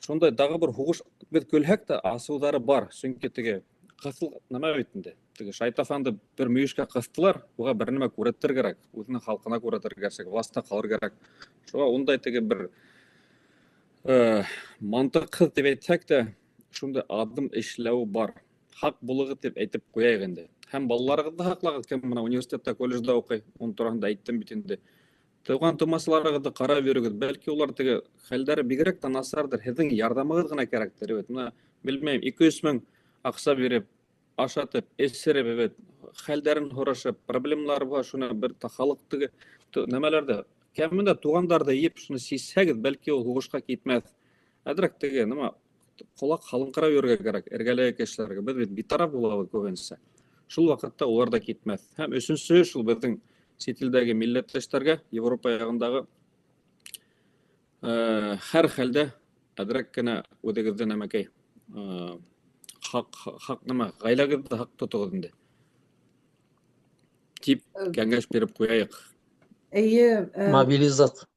Шундай тағы бер һуғыш беҙ көлһәк тә асыуҙары бар. Сөнки теге ҡыҫыл нәмә бит инде. Теге шайтафанды бер мөйөшкә ҡыҫтылар, уға бер нәмә күрһәтер кәрәк. Үҙенең халҡына күрһәтер кәрәк, власта ҡалыр кәрәк. Шуға ундай теге бер мантыҡһыҙ тип әйтһәк тә, шундай аҙым эшләү бар. Һаҡ булығыҙ тип әйтеп ҡуяйыҡ инде. Һәм балаларығыҙҙы һаҡлағыҙ, кем мына университетта, колледжда уҡый, уның тураһында әйттем бит инде. Туған тумасаларығыҙҙы ҡарап йөрөгөҙ, бәлки улар теге хәлдәре бигерәк тә насарҙыр, һеҙҙең ярҙамығыҙ ғына кәрәктер бит. Мына белмәйем, 200 мең аҡса биреп, ашатып, эсереп, бит, хәлдәрен һорашып, проблемалары бар, шуны бер халыҡ теге нәмәләрҙе, кәмендә туғандарҙы йыйып, шуны сисһәгеҙ, бәлки ул һуғышҡа китмәҫ. Әҙерәк теге нәмә, ҡолаҡ һалынҡырап йөрөргә кәрәк эргәләге кешеләргә. Беҙ бит битараф булабыҙ күбенсә. Шул ваҡытта улар да китмәҫ. Һәм өсөнсөһө шул беҙҙең сит илдәге милләттәштәргә, Европа яғындағы һәр хәлдә әҙерәк кенә үҙегеҙҙе нәмәкәй, Хаҡ, хаҡ нәмә, ғаиләгеҙҙе һаҡ тотоғоҙ инде. Тип кәңәш биреп ҡуяйыҡ. Эйе, Мобилизация.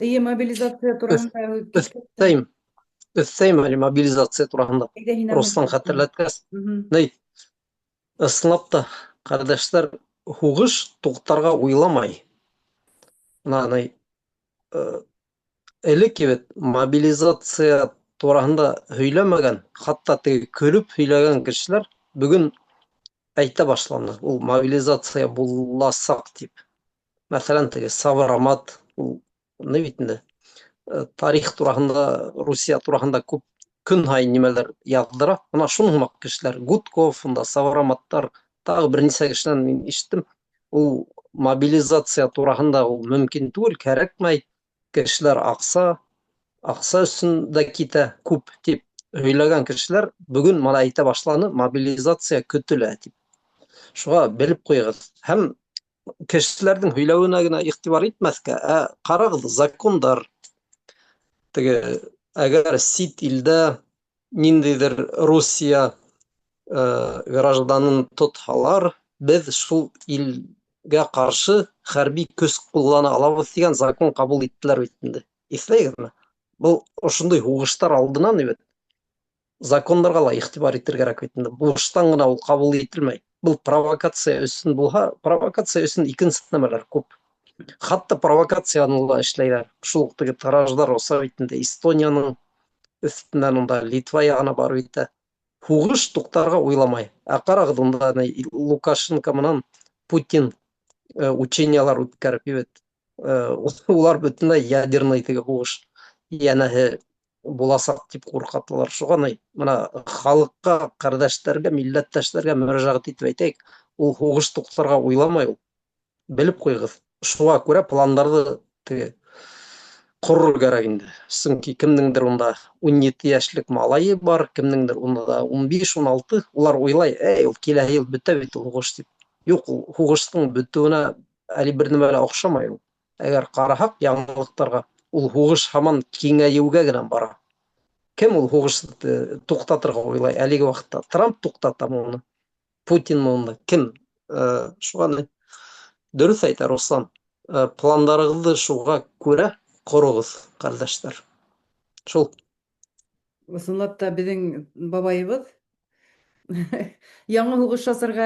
Эйе, мобилизация тураһында Өҫтәйем. Өҫтәйем әле мобилизация тураһында. Руслан хәтерләткәс. Ни? Ысынлап та, ҡәрҙәштәр, һуғыш туҡтарға уйламай. Мына ни, элек бит мобилизация тураһында һөйләмәгән, хатта теге көлөп һөйләгән кешеләр бөгөн әйтә башланы. Ул мобилизация буласаҡ тип. Мәҫәлән, теге Саврамат, ул ни бит инде, тарих тураһында, Русия тураһында күп көн һайын нимәләр яҙҙыра. Мына шуның һымаҡ кешеләр, Гудков, унда Савраматтар, тағы бер нисә кешенән мин ишеттем. Ул мобилизация тураһында ул мөмкин түгел, кәрәкмәй. Кешеләр аҡса өсөн дә китә күп тип һөйләгән кешеләр бөгөн мына әйтә башланы, мобилизация көтөлә тип. Шуға белеп ҡуйығыҙ. Һәм кешеләрҙең һөйләүенә генә иғтибар итмәҫкә, ә ҡарағыҙ закондар. Теге, әгәр сит илдә ниндәйҙер Русия гражданын тотһалар, беҙ шул илгә ҡаршы хәрби көс ҡуллана алабыҙ тигән закон ҡабул иттеләр бит инде. Иҫләйһегеҙме? Был ошондай һуғыштар алдынан бит закондарға ла иғтибар итергә кәрәк бит инде. Буштан ғына ул ҡабул ителмәй. Был провокация өсөн булһа, провокация өсөн икенсе нәмәләр күп. Хатта провокацияны ла эшләйҙәр. Шул уҡ теге тираждар оса бит инде Эстонияның өҫтөнән унда Литва яғына барып етә. Һуғыш туҡтарға уйламай. Ә ҡарағыҙ, унда Лукашенко менән Путин учениялар үткәреп бит. Улар бөтөнләй ядерный теге һуғыш йәнәһе буласаҡ тип ҡурҡаталар. Шуға ни, мына халыҡҡа, ҡәрҙәштәргә, милләттәштәргә мөрәжәғәт итеп әйтәйек, ул һуғыш туҡтарға уйламай ул. Белеп ҡуйығыҙ. Шуға күрә пландарҙы теге ҡорор кәрәк инде. Сөнки кемдеңдер унда 17 йәшлек малайы бар, кемдеңдер унда 15, 16, улар уйлай, эй, ул киләһе йыл бөтә бит ул һуғыш тип. Юҡ, ул һуғыштың бөтөүенә әле бер нәмә лә оҡшамай ул. Әгәр ҡараһаҡ яңылыҡтарға, ул һуғыш һаман киңәйеүгә генә бара. Кем ул һуғышты туҡтатырға уйлай әлеге ваҡытта? Трамп туҡтатамы уны? Путинмы уны? Кем? Шуға ни? Дөрөҫ әйтә Руслан. Пландарығыҙҙы шуға күрә ҡороғоҙ, ҡәрҙәштәр. Шул. Ысынлап та беҙҙең бабайыбыҙ яңы һуғыш асырға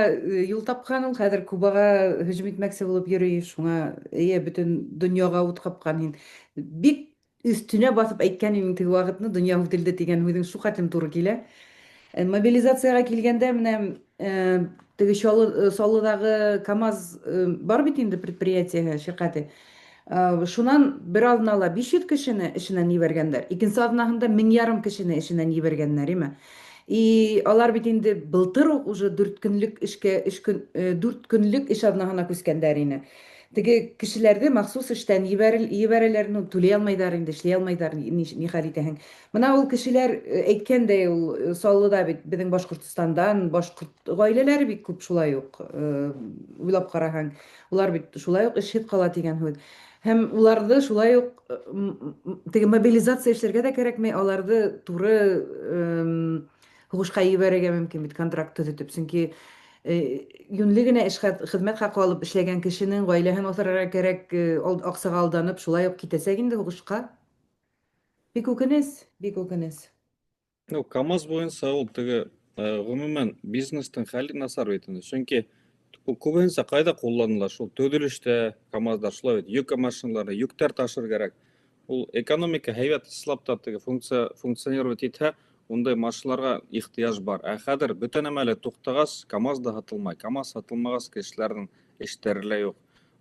юл тапҡан ул, хәҙер Кубаға һөжүм итмәксе булып йөрөй, шуңа эйе бөтөн донъяға ут ҡапҡан һин. Бик өҫтөнә баҫып әйткән инең теге ваҡытны, донъя һүтелде тигән һүҙең шул хәтлем тура килә. Мобилизацияға килгәндә менә теге Саллыдағы КАМАЗ бар бит инде предприятие ширкәте. Шунан бер аҙнала 500 кешене эшенән ебәргәндәр. Икенсе аҙнаһында 1500 кешене эшенән ебәргәндәр, име? И алар бит инде былтыр уҡ уже 4 көнлөк эшкә, эш көн, 4 көнлөк эш аҙнаһына күскәндәр ине. Теге кешеләрҙе махсус эштән ебәрәләр, ну, түләй алмайҙар инде, эшләй алмайҙар, ни хәл итәһең. Мына ул кешеләр әйткәндәй, ул Саллыда бит беҙҙең Башҡортостандан башҡорт ғаиләләре бик күп шулай уҡ, уйлап ҡараһаң, улар бит шулай уҡ эшһеҙ ҡала тигән һүҙ. Һәм уларҙы шулай уҡ теге мобилизация эшләргә дә кәрәкмәй, аларҙы туры һуғышҡа ебәрергә мөмкин бит контракт төҙөтөп, сөнки йүнле генә эш хеҙмәт хаҡы алып эшләгән кешенең ғаиләһен аҫрарға кәрәк, аҡсаға алданып шулай уҡ китәсәк инде һуғышҡа. Бик үкенес, бик үкенес. Ну, КАМАЗ буйынса ул теге, ғөмүмән бизнестың хәле насар бит инде. Сөнки ул күбеһенсә ҡайҙа ҡулланыла? Шул төҙөлөштә КАМАЗдар шулай бит, йөк машиналары, йөктәр ташыр кәрәк. Ул экономика һәйбәт ысынлап та теге функционировать итһә, ундай машиналарға ихтыяж бар. Ә хәҙер бөтә нәмә лә туҡтағас, КАМАЗ да һатылмай. КАМАЗ һатылмағас, кешеләрҙең эштәре лә юҡ.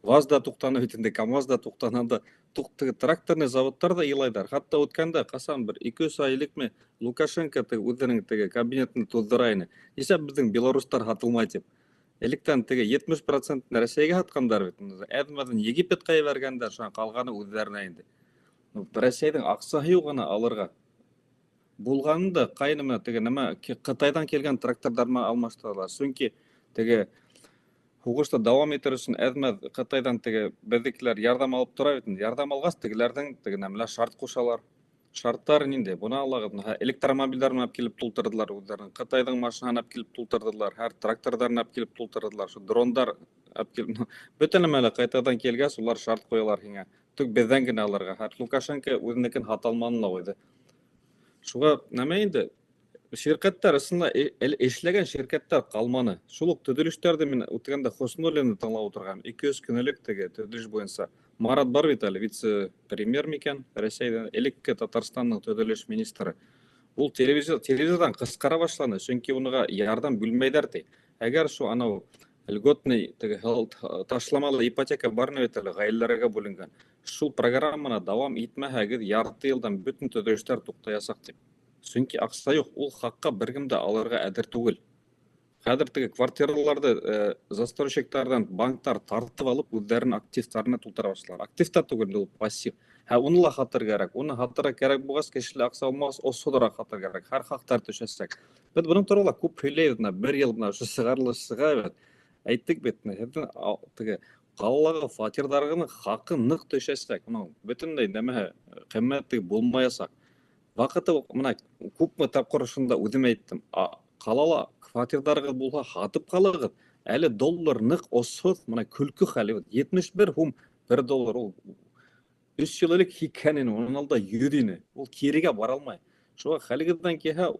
ВАЗ да туҡтаны бит инде, КАМАЗ да туҡтаны да. Теге тракторный заводтар да илайҙар. Хатта үткәндә, ҡасан бер ике-өс ай элекме, Лукашенко теге үҙенең теге кабинетын туҙҙыра ине. Нишләп беҙҙең белорустар һатылмай тип. Электән теге 70% Рәсәйгә һатҡандар бит. Әҙ-мәҙен Египетҡа ебәргәндәр, шунан ҡалғаны үҙҙәренә инде. Ну, Рәсәйҙең аҡсаһы юҡ ана алырға. Булғанын да ҡайны менән теге нәмә, Ҡытайҙан килгән тракторҙар менән алмаштыралар. Сөнки теге һуғышты дауам итер өсөн әҙ-мәҙ Ҡытайҙан теге беҙҙекеләр ярҙам алып тора бит инде. Ярҙам алғас, тегеләрҙең теге нәмәләр шарт ҡушалар. Шарттары ниндәй? Бына алағыҙ, мына электромобилдәрен алып килеп тултырҙылар үҙҙәренең. Ҡытайҙың машинаһын алып килеп тултырҙылар, һәр тракторҙарын алып килеп тултырҙылар, шул дрондар алып килеп, бөтә нәмә лә Ҡытайҙан килгәс, улар шарт ҡуялар һиңә. Тик беҙҙән генә алырға. Һәр Лукашенко үҙенекен һата алманы ла ҡуйҙы. Шуға нәмә инде? Ширкәттәр ысынла эшләгән ширкәттәр ҡалманы. Шул уҡ төҙөлөштәрҙе мин үткәндә Хөснуллинны тыңлап ултырған. 2-3 көн элек теге төҙөлөш буйынса. Марат бар бит әле, вице-премьер микән Рәсәйҙә, элекке Татарстандың төҙөлөш министры. Ул телевизорҙан ҡысҡыра башланы, сөнки уныға ярҙам бүлмәйҙәр ти. Әгәр шул анау льготный теге ташламалы ипотека бар бит әле, ғаиләләргә бүленгән. Шул программаны дауам итмәһәгеҙ, ярты йылдан бөтөн төҙөлөштәр туҡтаясаҡ тип. Сөнки аҡса юҡ, ул хаҡҡа бер кем дә алырға әҙер түгел. Хәҙер теге квартираларҙы застройщиктарҙан банктар тартып алып, үҙҙәренең активтарына тултыра башлар. Активтар түгел, ул пассив. Һә, уны ла һатыр кәрәк. Уны һатырға кәрәк булғас, кешелә аҡса булмағас, осһоҙораҡ һатыр кәрәк. Һәр хаҡтар төшәсәк. Беҙ бының турала күп һөйләйбеҙ, бына бер йыл бына ошо сығарылыш сыға бит. Әйттек бит, һеҙҙең теге ҡалалағы фатирҙарығыҙҙың хаҡы ныҡ төшәсәк. Бының бөтөнләй нәмәһе ҡиммәте булмаясаҡ. Ваҡыты бына күпме тапҡыр ошонда үҙем әйттем. Ҡалала фатирҙарығыҙ булһа, һатып ҡалығыҙ. Әле доллар ныҡ осһоҙ, бына көлкө хәле. 71 һум бер доллар ул. 3 йыл элек 80 ине, унан алда 100 ине. Ул кирегә бара алмай. Шуға хәлегеҙҙән килһә,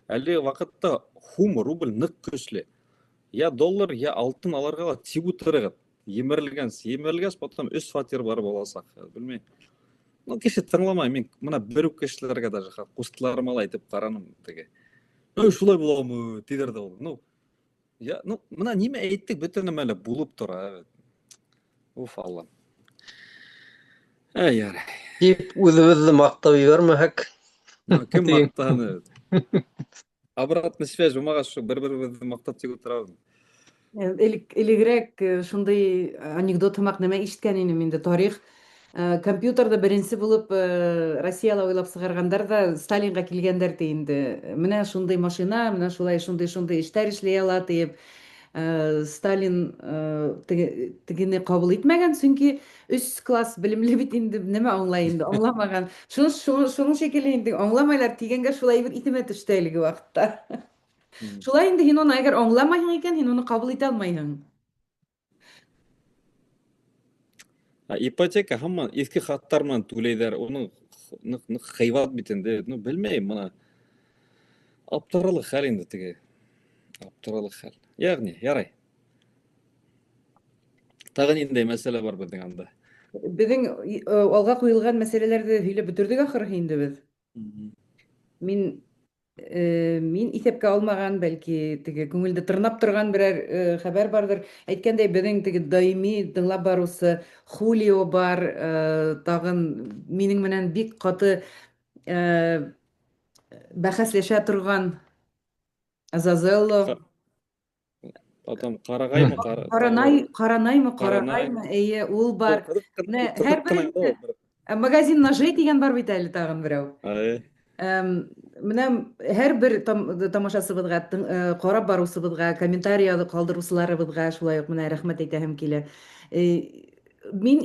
әле ваҡытта һум, рубль ныҡ көслө. Я доллар, я алтын алырға ла тип ултырығыҙ. Емерелгәнсе, емерелгәс, потом 3 фатир барып аласаҡ. Белмәйем. Ну, кеше тыңламай. Мин бына бер үк кешеләргә даже ҡустыларыма ла әйтеп ҡараным теге. Ой, шулай буламы, тиҙәр ҙә ул. Ну, я, ну, бына нимә әйттек, бөтә нәмә лә булып тора. Уф, Аллам. Әй, ярай. Тип үҙебеҙҙе маҡтап ебәрмәһәк. Ну, кем маҡтаны? Обратная связь булмағас, шул бер-беребеҙҙе маҡтап тик ултырабыҙ. Элегерәк шундай анекдот һымаҡ нәмә ишеткән инем инде. Тарих компьютерҙы беренсе булып Россияла уйлап сығарғандар ҙа Сталинға килгәндәр ти инде. Менә шундай машина, менә шулай шундай-шундай эштәр эшләй ала тиеп, Сталин тегене ҡабул итмәгән, сөнки 3 класс белемле бит инде, нәмә аңлай инде, аңламаған. Шуның шикелле инде аңламайлар тигәнгә шулай бер иҫемә төштө әлеге ваҡытта. Шулай инде һин уны әгәр аңламайһың икән, һин уны ҡабул итә алмайһың. Ипотека һаман иҫке хаттар менән түләйҙәр, уның ныҡ ҡыйбат бит инде. Ну, белмәйем, бына аптырарлыҡ хәл инде теге. Аптырарлыҡ хәл. Йәғни, ярай. Тағы ниндәй мәсьәлә бар беҙҙең анда? Беҙҙең алға ҡуйылған мәсьәләләрҙе һөйләп бөтөрҙөк ахырыһы инде беҙ. Мин иҫәпкә алмаған, бәлки теге күңелде тырнап торған берәр хәбәр барҙыр. Әйткәндәй, беҙҙең теге даими тыңлап барыусы Хулио бар, тағын минең менән бик ҡаты бәхәсләшә торған Азазелло. Потом Ҡарағаймы, Ҡаранай, Ҡаранаймы, Ҡаранай. Ҡарағаймы, эйе, ул бар. Ул Менә ҡыҙыҡ һәр ҡына бер инде ул бер. Магазин ножей тигән бар бит әле тағын берәү. Ай. Менә һәр бер тамашасыбыҙға, ҡарап барыусыбыҙға, комментарий ҡалдырыусыларыбыҙға шулай уҡ менә рәхмәт әйтәһем килә. Мин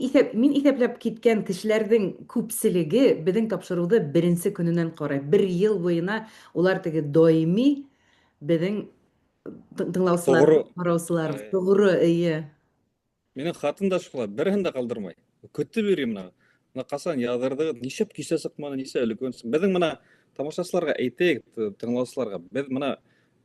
иҫәпләп киткән кешеләрҙең күпселеге беҙҙең тапшырыуҙы беренсе көнөнән ҡарай. Бер йыл буйына улар теге даими беҙҙең тыңлаусылар, Тоғро. ҡараусылар. Ай. Тоғро, эйе. Минең ҡатын да шулай, береһен дә ҡалдырмай. Көтөп йөрөй бына. Бына ҡасан яҙырҙығыҙ, нишләп кисә сыҡманы, нисә өлгөн. Беҙҙең бына тамашасыларға әйтәйек, тыңлаусыларға, беҙ бына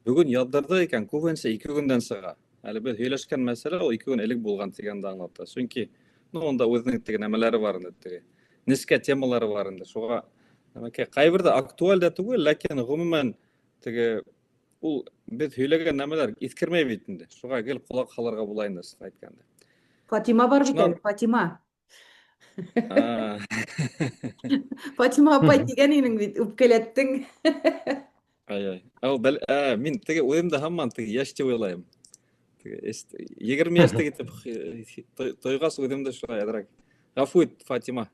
бөгөн яҙҙырҙыҡ икән, күбенсә 2 көндән сыға. Әле беҙ һөйләшкән мәсьәлә ул 2 көн элек булған тигәнде аңлата. Сөнки, ну, унда үҙенең теге нәмәләре бар инде, теге нескә темалары бар инде. Шуға нәмәкәй ҡайберҙә актуаль да түгел, ләкин ғөмүмән теге ул беҙ һөйләгән нәмәләр иҫкермәй бит инде. Шуға гел ҡолаҡ һалырға була инде, ысыҡ әйткәндә. Фатима бар бит Шунан әле, Фатима. А. Фатима апай тигән инең бит, үпкәләттең. Ай-ай. Ау, бәл, мин теге үҙем дә һаман теге йәш тип уйлайым. Теге 20 йәштә китеп, тойғас үҙем дә шулай әҙерәк. Ғәфү ит, Фатима.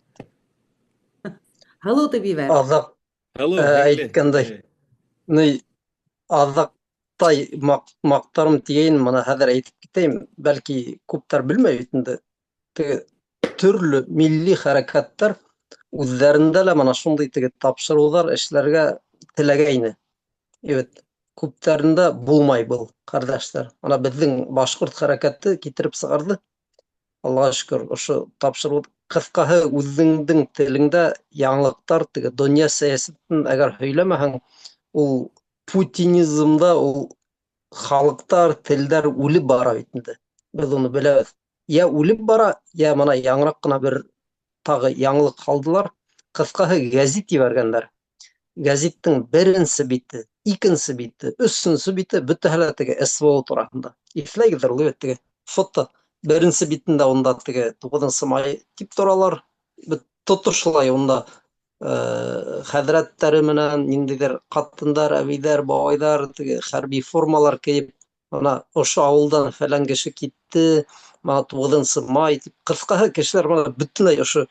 Һылыу тип ебәр. Аҙаҡ, Һылыу, һеңле. әйткәндәй. Эй. Ни, аҙаҡтай маҡтарым тигәйен, бына хәҙер әйтеп китәйем, бәлки күптәр белмәй бит инде. Теге төрлө милли хәрәкәттәр Үҙҙәрендә лә мына шундай теге тапшырыуҙар эшләргә теләгәйне. Эвет, күптәрендә булмай был, ҡәрҙәштәр. Мына беҙҙең башҡорт хәрәкәте китереп сығарҙы. Аллаға шөкөр, ошо тапшырыу, ҡыҫҡаһы, үҙеңдең телеңдә яңылыҡтар, теге донъя сәйәсәтен әгәр һөйләмәһәң, ул путинизмда ул халыҡтар, телдәр үлеп бара бит инде. Беҙ уны беләбеҙ. Йә үлеп бара, йә мына яңыраҡ ҡына бер тағы яңылыҡ һалдылар. Ҡыҫҡаһы, гәзит ебәргәндәр. Гәзиттең беренсе бите, икенсе бите, өсөнсө бите бөтәһе лә теге СВО тураһында. Иҫләйгеҙҙер ул бит теге фото. Беренсе битендә унда теге 9 май тип торалар. Тотошлай унда хәҙрәттәре менән ниндәйҙер ҡатындар, әбейҙәр, бабайҙар теге хәрби формалар кейеп, мына ошо ауылдан фәлән кеше китте, мына 9 май тип. Ҡыҫҡаһы, кешеләр мына бөтөнләй ошо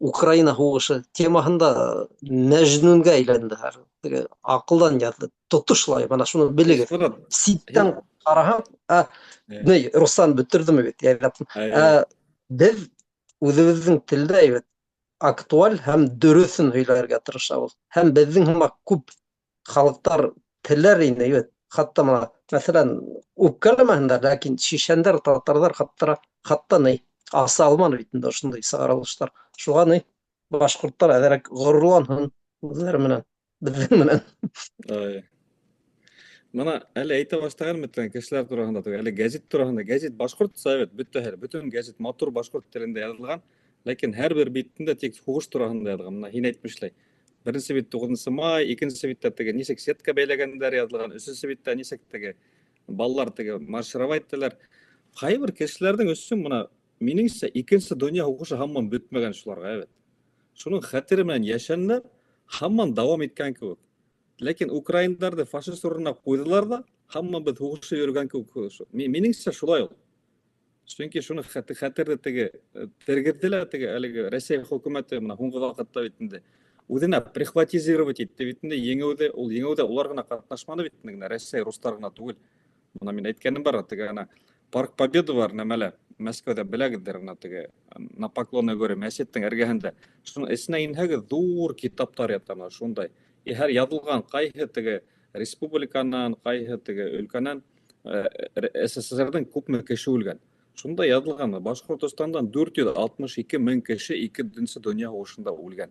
Украина һуғышы темаһында мәжнүнгә әйләнде. Теге аҡылдан яҙҙы. Тотошлай мына шуны белегеҙ. Ситтән ҡараһаң, ни, Руслан бөтөрҙөмө бит? Беҙ үҙебеҙҙең телдә бит актуаль һәм дөрөҫөн һөйләргә тырышабыҙ. Һәм беҙҙең һымаҡ күп халыҡтар теләр ине бит. Хатта мына, мәҫәлән, үпкәләмәһендәр, ләкин шишәндәр, татарҙар хатта ни аса алманы бит инде ошондай сығарылыштар. Шуға ни башҡорттар әҙерәк ғорурланһын үҙҙәре менән, беҙҙең менән. Мына әле әйтә башлаған бит кешеләр тураһында, әле гәзит тураһында. Гәзит башҡортса бит, бөтәһе, бөтөн гәзит матур башҡорт телендә яҙылған, ләкин һәр бер битендә тик һуғыш тураһында яҙылған. Мына һин әйтмешләй. Беренсе бит 9 май, икенсе биттә теге нисек сетка бәйләгәндәр яҙылған, өсөнсө биттә нисек теге балалар теге маршировать итәләр. Ҡайбер кешеләрҙең өсөн мына минеңсә икенсе донъя һуғышы һаман бөтмәгән шуларға, әбет. Шуның хәтере менән йәшәнеләр, һаман дауам иткән кеүек. Ләкин украиндарҙы фашист урынына ҡуйҙылар ҙа, һаман беҙ һуғышып йөрөгән кеүек. Минеңсә шулай ул. Сөнки шуны хәтерҙе теге тергеҙҙе лә теге әлеге Рәсәй хөкүмәте мына һуңғы ваҡытта бит инде үҙенә прихватизировать итте бит инде еңеүҙе, ул еңеүҙә улар ғына ҡатнашманы бит инде, Рәсәй рустар ғына түгел. Мына мин әйткәнем бар, теге ана Парк Победы бар нәмәлә, Мәскәүҙә беләгеҙҙер, мына теге на Поклонной горе мәсеттең эргәһендә. Шуның эсенә инһәгеҙ, ҙур китаптар ята мына шундай. И һәр яҙылған ҡайһы теге республиканан, ҡайһы теге өлкәнән СССРҙың күпме кеше үлгән. Шунда яҙылған, Башҡортостандан 462 мең кеше икенсе донъя һуғышында үлгән.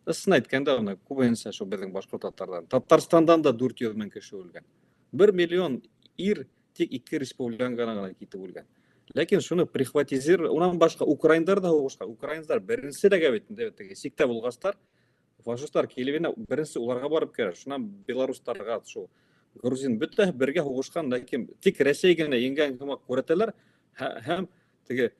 Ысын әйткәндә, мына күбеһенсә шул беҙҙең башҡорт татарҙан. Татарстандан да 400 мең кеше үлгән. 1 миллион ир тик ике республиканан ғына китеп үлгән. Ләкин шуны прихватизировать, унан башҡа украиндар ҙа һуғышҡан. Украиндар беренсе ләгә бит инде, теге сиктә булғастар, фашисттар килеп инә, беренсе уларға барып керә. Шунан белорустарға, шул грузин бөтәһе бергә һуғышҡан, ләкин тик Рәсәй генә еңгән һымаҡ күрһәтәләр. Һәм теге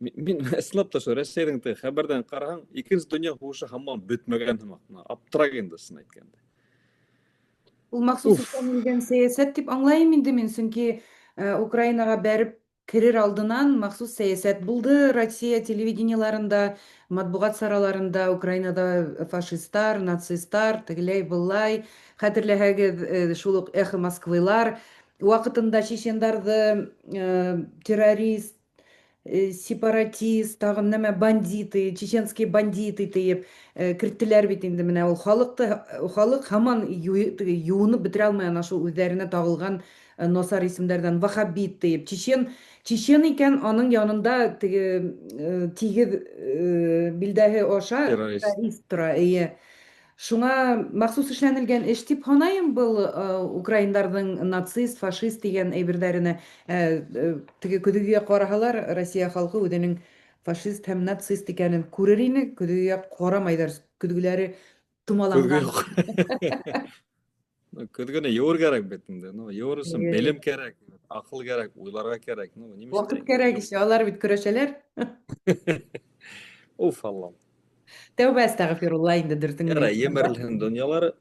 мин ысынлап та шул Рәсәйҙең теге хәбәрҙән ҡараһаң, икенсе донъя һуғышы һаман бөтмәгән һымаҡ. Аптырап инде ысын әйткәндә. Ул махсус эшләнелгән сәйәсәт дип аңлайым инде мин, сөнки Украинаға бәреп керер алдынан махсус сәйәсәт булды Россия телевидениеларында, матбуғат сараларында, Украинада фашисттар, нацисттар, тегеләй былай, хәтерләһәгеҙ, шул уҡ Эхо Москвылар ваҡытында чечендарҙы террорист, сепаратист, тағын нәмә бандиты, чеченские бандиты тиеп керттеләр бит инде. Менә ул халыҡты, халыҡ һаман теге юынып бөтөрә алмай ана шул үҙҙәренә тағылған насар исемдәрҙән, ваххабит тиеп, чечен, чечен икән, аның янында теге тигеҙ билдәһе аша террорист тора, эйе. Шуңа махсус эшләнелгән эш дип һанайым был украиндарҙың нацист, фашист тигән әйберҙәренә. Теге көҙгөгә ҡараһалар, Россия халҡы үҙенең фашист һәм нацист икәнен күрер ине, көҙгөгә ҡарамайҙар, көҙгөләре томаланған. Көҙгөнө йыуыр кәрәк бит инде. Ну, йыуыр өсөн белем кәрәк, аҡыл кәрәк, уйларға кәрәк. Ну, нимә Ваҡыт кәрәк еще, алар бит көрәшәләр. Уф, Аллам. Тәүбә әстәғфирулла инде дөрөҫөн генә Ярай, әйткәндә. емерелһен донъялары.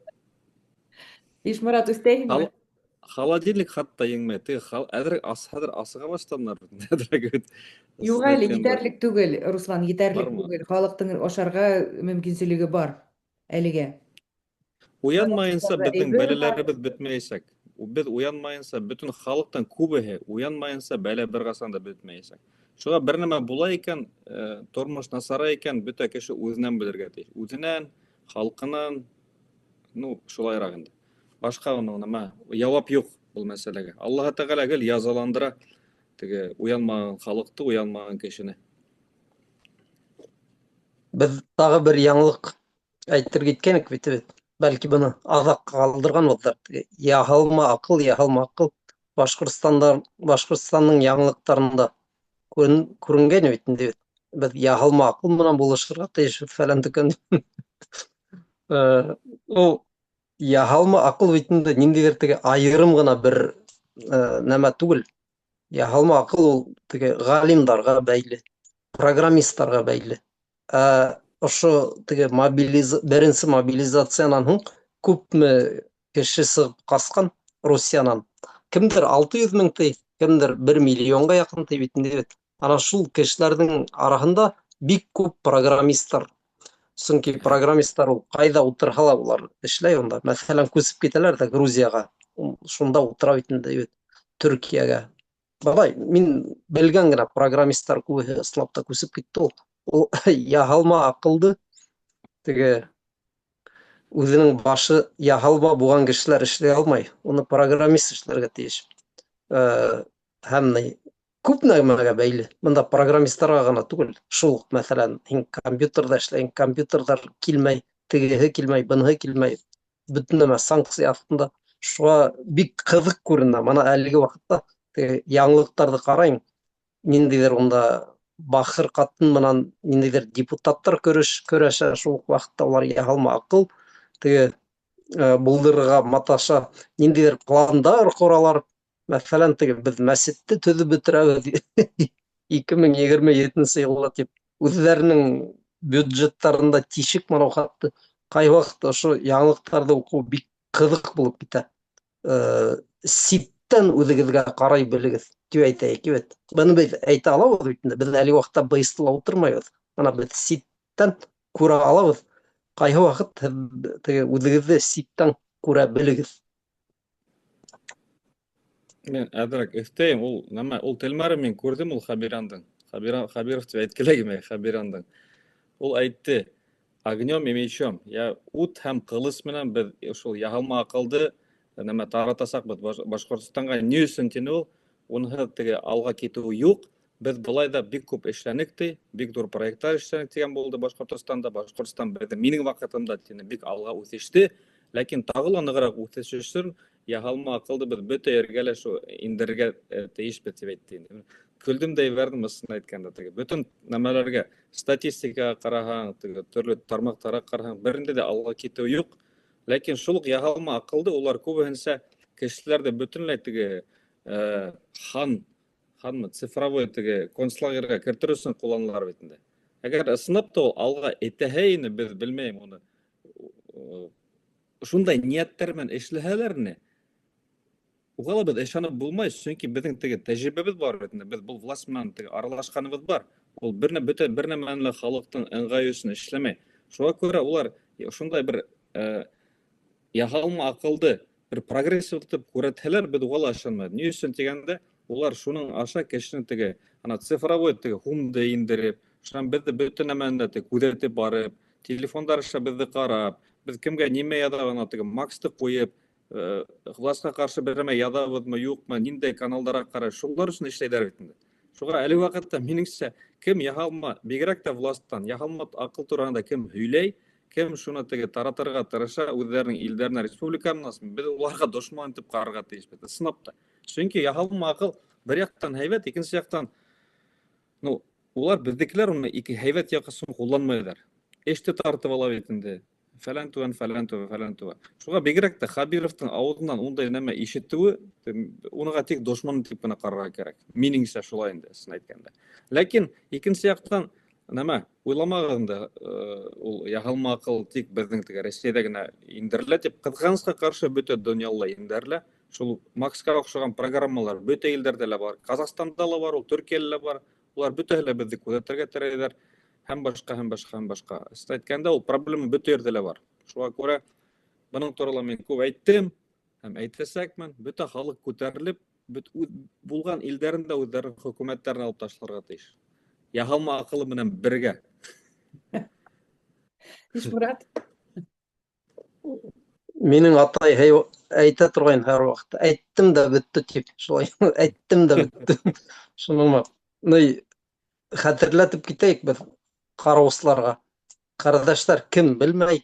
Ишморат үҫтәйһеңме? Холодильник хатта еңмәй. Теге әҙерәк хәҙер асыға башланылар. Әҙерәк бит. Юҡ әле, етәрлек түгел, Руслан, етәрлек Бармы? түгел. Халыҡтың ашарға мөмкинселеге бар әлегә. Уянмайынса Халыҡтарҙа беҙҙең әйбер бар. бәләләребеҙ бөтмәйәсәк. Беҙ уянмайынса, бөтөн халыҡтың күбеһе уянмайынса бәлә бер ҡасан да бөтмәйәсәк. Шуға бер нәмә була икән, тормош насара икән, бөтә кеше үҙенән белергә тейеш. Үҙенән, халҡынан, ну, шулайыраҡ инде. Башҡа уның нәмә, яуап юҡ был мәсьәләгә. Аллаһы Тәғәлә гел язаландыра теге уянмаған халыҡты, уянмаған кешене. Беҙ тағы бер яңылыҡ әйтергә иткәнек бит бит. Бәлки быны аҙаҡ ҡалдырғанбыҙҙыр. Яһалма аҡыл, яһалма аҡыл Башҡортостанда, Башҡортостандың яңылыҡтарында күренгән бит инде. Беҙ яһалма аҡыл менән булышырға тейешбеҙ фәлән төкән. Ул яһалма аҡыл бит инде ниндәйҙер теге айырым ғына бер нәмә түгел. Яһалма аҡыл ул теге ғалимдарға бәйле, программисттарға бәйле. Ә ошо теге беренсе мобилизациянан һуң күпме кеше сығып ҡасҡан Русиянан. Кемдер 600 мең ти, кемдер 1 миллионға яҡын ти бит инде бит. Ана шул кешеләрҙең араһында бик күп программисттар. Сөнки программисттар ул ҡайҙа ултырһа ла улар эшләй унда. Мәҫәлән, күсеп китәләр ҙә Грузияға, шунда ултыра бит инде бит, Төркиәгә. Былай, мин белгән генә программисттар күбеһе ысынлап та күсеп китте ул. Ул яһалма аҡылды теге үҙенең башы яһалма булған кешеләр эшләй алмай. Уны программист эшләргә тейеш. Һәм күп нәмәгә бәйле. Бында программисттарға ғына түгел. Шул уҡ, мәҫәлән, һин компьютерҙа эшләйһең, компьютерҙар килмәй, тегеһе килмәй, быныһы килмәй. Бөтөн нәмә санкция аҫтында. Шуға бик ҡыҙыҡ күренә. Мына әлеге ваҡытта теге яңылыҡтарҙы ҡарайым. Ниндәйҙер унда бахыр ҡатын менән ниндәйҙер депутаттар көрәшә. Шул уҡ ваҡытта улар яһалма аҡыл теге булдырырға маташа, ниндәйҙер пландар ҡоралар. Мәҫәлән, теге беҙ мәсетте төҙөп бөтөрәбеҙ 2027 йылда тип үҙҙәренең бюджеттарында тишек менән хатты. Ҡай ваҡытта ошо яңылыҡтарҙы уҡыу бик ҡыҙыҡ булып китә. Ситтән үҙегеҙгә ҡарай белегеҙ тип әйтәйек бит. Быны беҙ әйтә алабыҙ бит инде. Беҙ әлеге ваҡытта быйыстыла ултырмайбыҙ. Бына беҙ ситтән күрә алабыҙ. Ҡайһы ваҡыт һеҙ теге үҙегеҙҙе ситтән күрә белегеҙ. Мин әҙерәк өҫтәйем, ул нәмә, ул телмәре мин күрҙем ул Хабирандың. Хабиров тип әйткеләгеме, Хабирандың. Ул әйтте, огнем и мечом. Я ут һәм ҡылыс менән беҙ шул яһалма аҡылды нәмә таратасаҡбыҙ Башҡортостанға. Ни өсөн тине ул? Унһыҙ теге алға китеү юҡ. Беҙ былай ҙа бик күп эшләнек ти, бик ҙур проекттар эшләнек тигән булды Башҡортостанда. Башҡортостан беҙҙең минең ваҡытымда тине бик алға үҫеште, ләкин тағы ла нығыраҡ үҫеш өсөн яһалма аҡылды беҙ бөтә ергә лә шул индерергә тейешбеҙ тип әйтте инде. Көлдөм дә ебәрҙем, ысын әйткәндә, теге бөтөн нәмәләргә, статистикаға ҡараһаң, теге төрлө тармаҡтарға ҡараһаң, берендә лә алға китеү юҡ. Ләкин шул уҡ яһалма аҡылды улар күбеһенсә кешеләрҙе бөтөнләй теге ханмы, цифровой теге концлагерға кертер өсөн ҡулланалар бит инде. Әгәр ысынлап та ул алға этәһә ине, беҙ белмәйем уны. Шундай ниәттәр менән эшләһәләр ни? Уға ла беҙ ышанып булмай, сөнки беҙҙең теге тәжрибәбеҙ бар бит инде. Беҙ был власть менән теге аралашҡаныбыҙ бар. Ул бөтә бер нәмәне лә халыҡтың ыңғайы өсөн эшләмәй. Шуға күрә улар шундай бер яһалма аҡылды бер прогрессив итеп күрһәтһәләр, беҙ уға ла ышанмайбыҙ. Ни өсөн тигәндә, улар шуның аша кешене теге, ана цифровой теге һумды индереп, шунан беҙҙе бөтә нәмәне дә теге күҙәтеп барып, телефондар аша беҙҙе ҡарап, беҙ кемгә нимә яҙабыҙ, ана теге Максты ҡуйып, властьҡа ҡаршы бер нәмә яҙабыҙмы, юҡмы, ниндәй каналдарға ҡарай, шулар өсөн эшләйҙәр бит инде. Шуға әлеге ваҡытта минеңсә, кем яһалма, бигерәк тә власттан, яһалма аҡыл тураһында кем һөйләй, кем шуны теге таратырға тырыша үҙҙәренең илдәренә, республикамына, беҙ уларға дошман итеп ҡарарға тейешбеҙ, ысынлап та. Сөнки яһалма аҡыл бер яҡтан һәйбәт, икенсе яҡтан, улар беҙҙекеләр уны ике һәйбәт яҡ өсөн ҡулланмайҙар. Эште тартып ала бит инде. Фәлән түгән, фәлән түгән, фәлән түгән. Шуға бигерәк тә Хабировтың ауыҙынан ундай нәмә ишетеүе, уныға тик дошман тип кенә ҡарарға кәрәк. Минеңсә шулай инде, ысын әйткәндә. Ләкин икенсе яҡтан нәмә, уйламағыҙ инде, ул яһалма аҡыл тик беҙҙең теге Рәсәйҙә генә индерелә тип, ҡыҙғанысҡа ҡаршы бөтә донъяла индерелә. Шул Максҡа оҡшаған программалар бөтә илдәрҙә лә бар. Ҡаҙағстанда ла бар, ул Төркиәлә лә бар. Улар бөтәһе лә беҙҙе күҙәтергә теләйҙәр. Һәм башҡа, һәм башҡа, һәм башҡа. Ысын әйткәндә, ул проблема бөтә ерҙә лә бар. Шуға күрә бының турала мин күп әйттем һәм әйтәсәкмен. Бөтә халыҡ күтәрелеп, Бөт үҙ булған илдәрен дә үҙҙәренең хөкүмәттәрен алып ташларға тейеш. Яһалма аҡылы менән бергә. Ишмурат? Минең атай әйтә торғайны һәр ваҡытта, әйттем дә бөттө тип, шулай әйттем дә бөттө. Шуныңмы? Ни хәтерләтеп китәйек беҙ ҡараусыларға. Ҡәрҙәштәр, кем белмәй,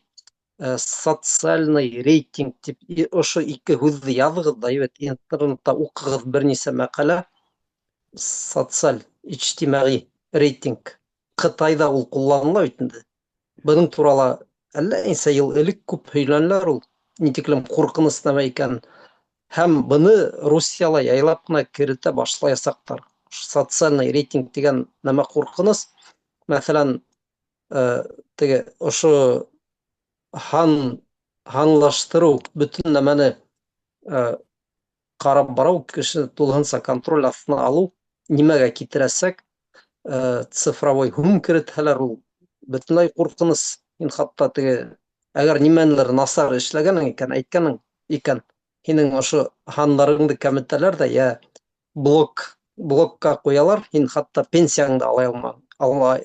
социальный рейтинг тип ошо ике һүҙҙе яҙығыҙ ҙа, әйбәт интернетта уҡығыҙ бер нисә мәҡәлә. Социаль, ижтимағи рейтинг. Ҡытайҙа ул ҡулланыла бит инде. Бының турала әллә нисә йыл элек күп һөйләнеләр ул, ни тиклем ҡурҡыныс нәмә икәнен. Һәм быны Русияла яйлап ҡына керетә башлаясаҡтар. Социальный рейтинг тигән нәмә ҡурҡыныс. Мәҫәлән, теге ошо һанлаштырыу бөтөн нәмәне ҡарап барыу, кеше тулыһынса контроль аҫтына алыу нимәгә китерәсәк? Цифровой һум керетһәләр, ул бөтөнләй ҡурҡыныс. Һин хатта теге, әгәр нимәнелер насар эшләгәнең икән, әйткәнең икән, һинең ошо һандарыңды кәметәләр ҙә, йә блокка ҡуялар, һин хатта пенсияңды ала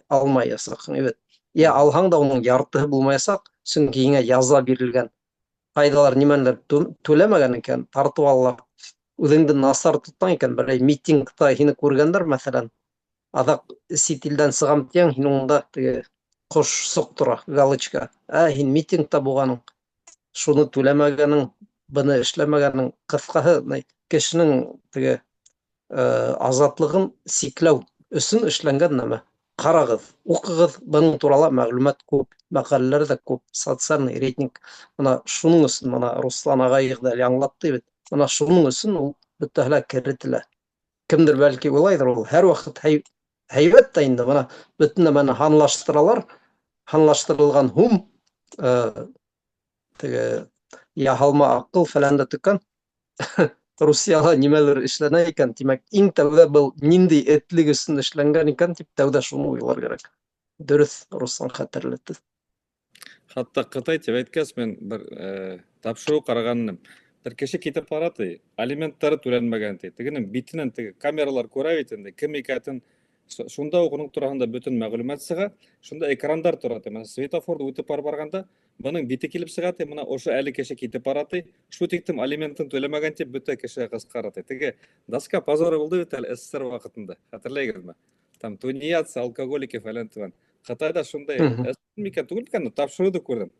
алмаясаҡһың, бит. Йә алһаң да уның яртыһы булмаясаҡ, сөнки һиңә яза бирелгән. Ҡайҙалар нимәнелер түләмәгән икән, тартып алалар. Үҙеңде насар тотҡан икән, берәй митингта һине күргәндәр, мәҫәлән, аҙаҡ сит илдән сығам тиһәң, һин унда теге ҡошсоҡ тора, галочка. Ә һин митингта булғаның, шуны түләмәгәнең, быны эшләмәгәнең, ҡыҫҡаһы, кешенең теге азатлығын сикләү өсөн эшләнгән нәмә. Ҡарағыҙ, уҡығыҙ, бының турала мәғлүмәт күп, мәҡәләләр ҙә күп, социальный рейтинг. Бына шуның өсөн, бына Руслан ағайығыҙ әле аңлатты бит. Бына шуның өсөн ул бөтәһе лә керетелә. Кемдер бәлки уйлайҙыр, ул һәр ваҡыт һәйбәт тә инде, бына бөтөн нәмәне һанлаштыралар. Һанлаштырылған һум, теге яһалма аҡыл фәлән дә төкән. Русияла нимәлер эшләнә икән, тимәк, иң тәүҙә был ниндәй этлек өсөн эшләнгән икән тип тәүҙә шуны уйлар кәрәк. Дөрөҫ, Руслан хәтерләтте. Хатта Ҡытай тип әйткәс, мин бер тапшырыу ҡарағаным. Бер кеше китеп бара ти, алименттары түләнмәгән ти. Тегенең битенән теге камералар күрә бит инде, кем икәнен. Шунда уҡ уның тураһында бөтөн мәғлүмәт сыға, шунда экрандар тора ти. Мәҫәлән, светофорҙы үтеп барып барғанда, бының бите килеп сыға ти, бына ошо әле кеше китеп бара ти, шу тиктем алиментын түләмәгән тип бөтә кешегә ҡысҡыра ти. Теге доска позора булды бит әле СССР ваҡытында, хәтерләйһегеҙме? Там тунеядцы, алкоголики фәлән тигән. Ҡытайҙа шундай микән түгел микән, тапшырыуҙы күрҙем.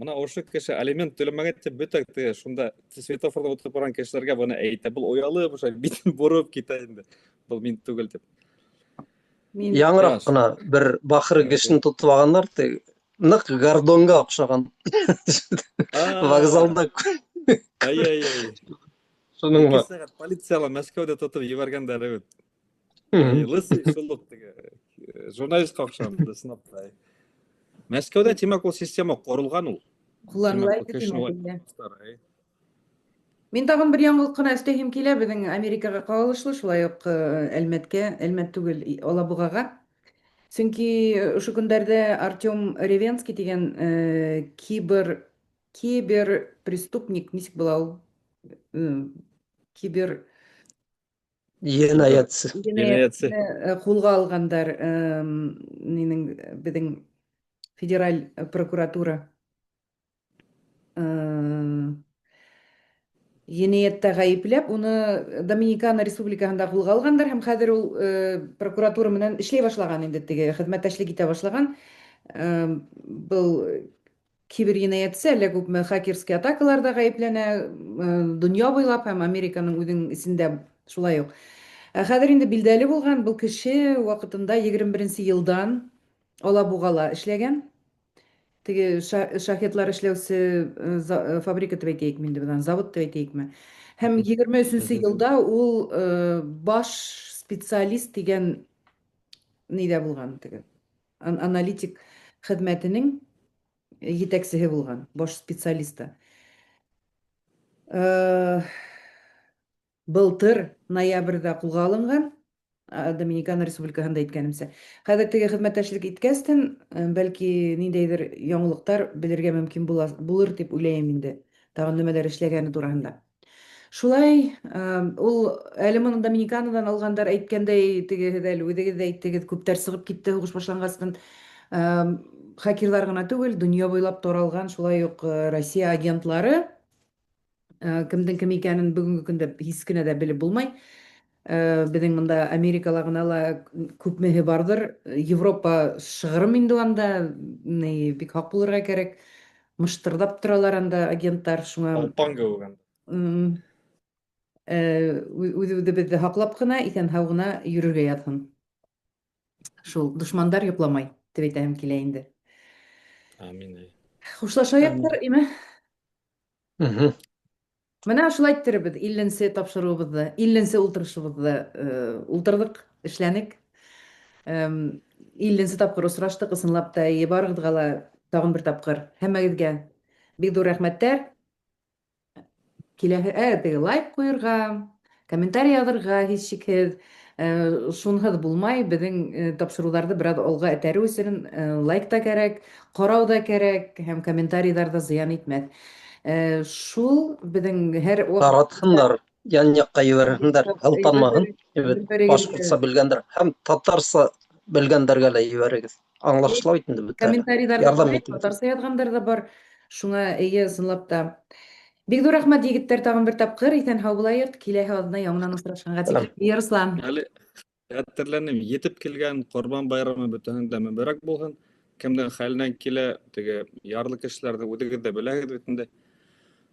Бына ошо кеше алимент түләмәгән тип бөтә теге шунда светофорҙа үтеп барған кешеләргә быны әйтә. Был оялып, ошо битен бороп китә инде. Был мин түгел тип. Мин Яңыраҡ ҡына бер бахыр кешене тотоп алғандар, теге ныҡ Гордонға оҡшаған. Вокзалда. Ай-ай-ай. Шуның Ике сәғәт полицияла Мәскәүҙә тотоп ебәргәндәр бит. Лысый шул уҡ теге журналистҡа оҡшаған, ысынлап та. Мәскәүҙә, тимәк, ул система ҡоролған ул. Ҡулланыла Тимәк, инде, кешене тимәк, улай инде. тотҡандар, эй. Мин тағын бер яңылыҡ ҡына өҫтәйһем килә, беҙҙең Америкаға ҡағылышлы, шулай уҡ Әлмәткә, Әлмәт түгел, Алабуғаға. Сөнки ошо көндәрҙә Артем Ревенский тигән кибер преступник, нисек була ул? Кибер Енәйәтсе. Енәйәтсе. Ҡулға алғандар, нинең, беҙҙең федераль прокуратура. Енәйәттә ғәйепләп, уны Доминикана Республикаһында ҡулға алғандар һәм хәҙер ул прокуратура менән эшләй башлаған инде, теге хеҙмәттәшлек итә башлаған. Был кибер енәйәтсе әллә күпме хакерский атакаларҙа ғәйепләнә, донъя буйлап һәм Американың үҙенең эсендә шулай уҡ. Ә хәҙер инде билдәле булған, был кеше ваҡытында егерме беренсе йылдан Алабуғала эшләгән. Теге шахедлар эшләүсе фабрика тип әйтәйекме инде, бынан завод тип әйтәйекме. Һәм егерме өсөнсө йылда ул баш специалист тигән нидә булған, теге аналитик хеҙмәтенең етәксеһе булған, баш специалисты. Былтыр ноябрҙә ҡулға алынған, Доминикана Республикаһында әйткәнемсә. Хәҙер теге хеҙмәттәшлек иткәстен, бәлки ниндәйҙер яңылыҡтар белергә мөмкин булыр тип уйлайым инде. Тағын нимәләр эшләгәне тураһында. Шулай, ул әле моны Доминиканадан алгандар әйткәндәй, теге һеҙ әле үҙегеҙ ҙә әйттегеҙ, күптәр сығып китте һуғыш башланғастан. Хакерлар ғына түгел, донъя буйлап таралған шулай уҡ Россия агентлары, кемдең кем икәнен бөгөнгө көндә һис кенә дә белеп булмай. Беҙҙең мында Америкала ғына ла күпмеһе барҙыр. Европа шығырым инде анда, ни, бик һаҡ булырға кәрәк. Мыштырҙап торалар анда агенттар, шуңа Алпан кеүек анда. Үҙ-үҙебеҙҙе һаҡлап ҡына, иҫән-һау ғына йөрөргә яҙһын. Шул, дошмандар йоҡламай, тип әйтәһем килә инде. Амин. Хушлашайыҡтыр, име? Менә шулай иттереп беҙ 50-нсе тапшырыуыбыҙҙы, 50-нсе ултырышыбыҙҙы ултырҙыҡ, эшләнек. 50-нсе тапҡыр осраштыҡ, ысынлап та, барығыҙға ла тағын бер тапҡыр һәммәгеҙгә бик ҙур рәхмәттәр. Киләһе, теге лайк ҡуйырға, комментарий яҙырға һис шикһеҙ. Шунһыҙ булмай, беҙҙең тапшырыуҙарҙы бер аҙ алға этәреү өсөн лайк та кәрәк, ҡарау ҙа кәрәк һәм комментарийҙар ҙа зыян итмәҫ. Шул беҙҙең һәр ваҡыт Таратһындар, ян яҡҡа ебәрһендәр, һылтанмаһын. Evet, башҡортса белгәндәр һәм татарса белгәндәргә лә ебәрегеҙ. Аңлашыла бит инде бөтәһе. Комментарийҙар Ярҙам итегеҙ. Татарса яҙғандар ҙа бар. Шуңа эйе, ысынлап та. Бик ҙур рәхмәт, егеттәр, тағын бер тапҡыр. Иҫән-һау булайыҡ. Киләһе аҙна яңынан осрашҡанға тиклем. Руслан. Әле хәтерләнем, етеп килгән Ҡорбан байрамы бөтәһенең дә мөбәрәк булһын. Кемдең хәленән килә, теге ярлы кешеләрҙе үҙегеҙ ҙә беләһегеҙ бит инде.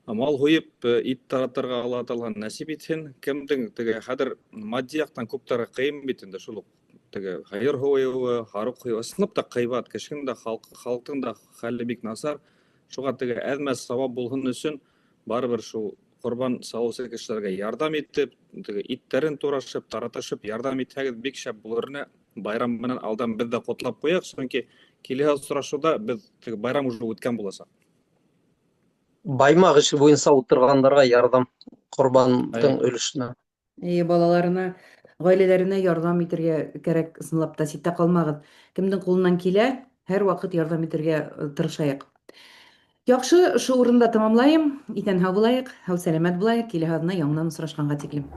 Мал һуйып, ит таратырға Алла Тәғәлә нәсип итһен. Кемдең теге хәҙер матди яҡтан күптәргә ҡыйын бит инде, шул уҡ теге һыйыр һуйыуы, һарыҡ һуйыуы ысынлап та ҡыйбат, кешенең дә халыҡтың да хәле бик насар. Шуға теге әҙ-мәҙ сауап булһын өсөн барыбер шул ҡорбан салыусы кешеләргә ярҙам итеп, теге иттәрен турашып, таратышып ярҙам итһәгеҙ бик шәп булыр ине. Байрам менән алдан беҙ ҙә ҡотлап ҡуйыҡ, сөнки киләһе осрашыуҙа беҙ теге байрам уже үткән буласаҡ. Баймаҡ эше буйынса ултырғандарға ярҙам ҡорбандың өлөшөнә. Эйе, балаларына, ғаиләләренә ярҙам итергә кәрәк, ысынлап та ситтә ҡалмағыҙ. Кемдең ҡулынан килә, һәр ваҡыт ярҙам итергә тырышайыҡ. Яҡшы, ошо урында тамамлайым. Иҫән-һау булайыҡ, һау-сәләмәт булайыҡ. Киләһе аҙна яңынан осрашҡанға тиклем.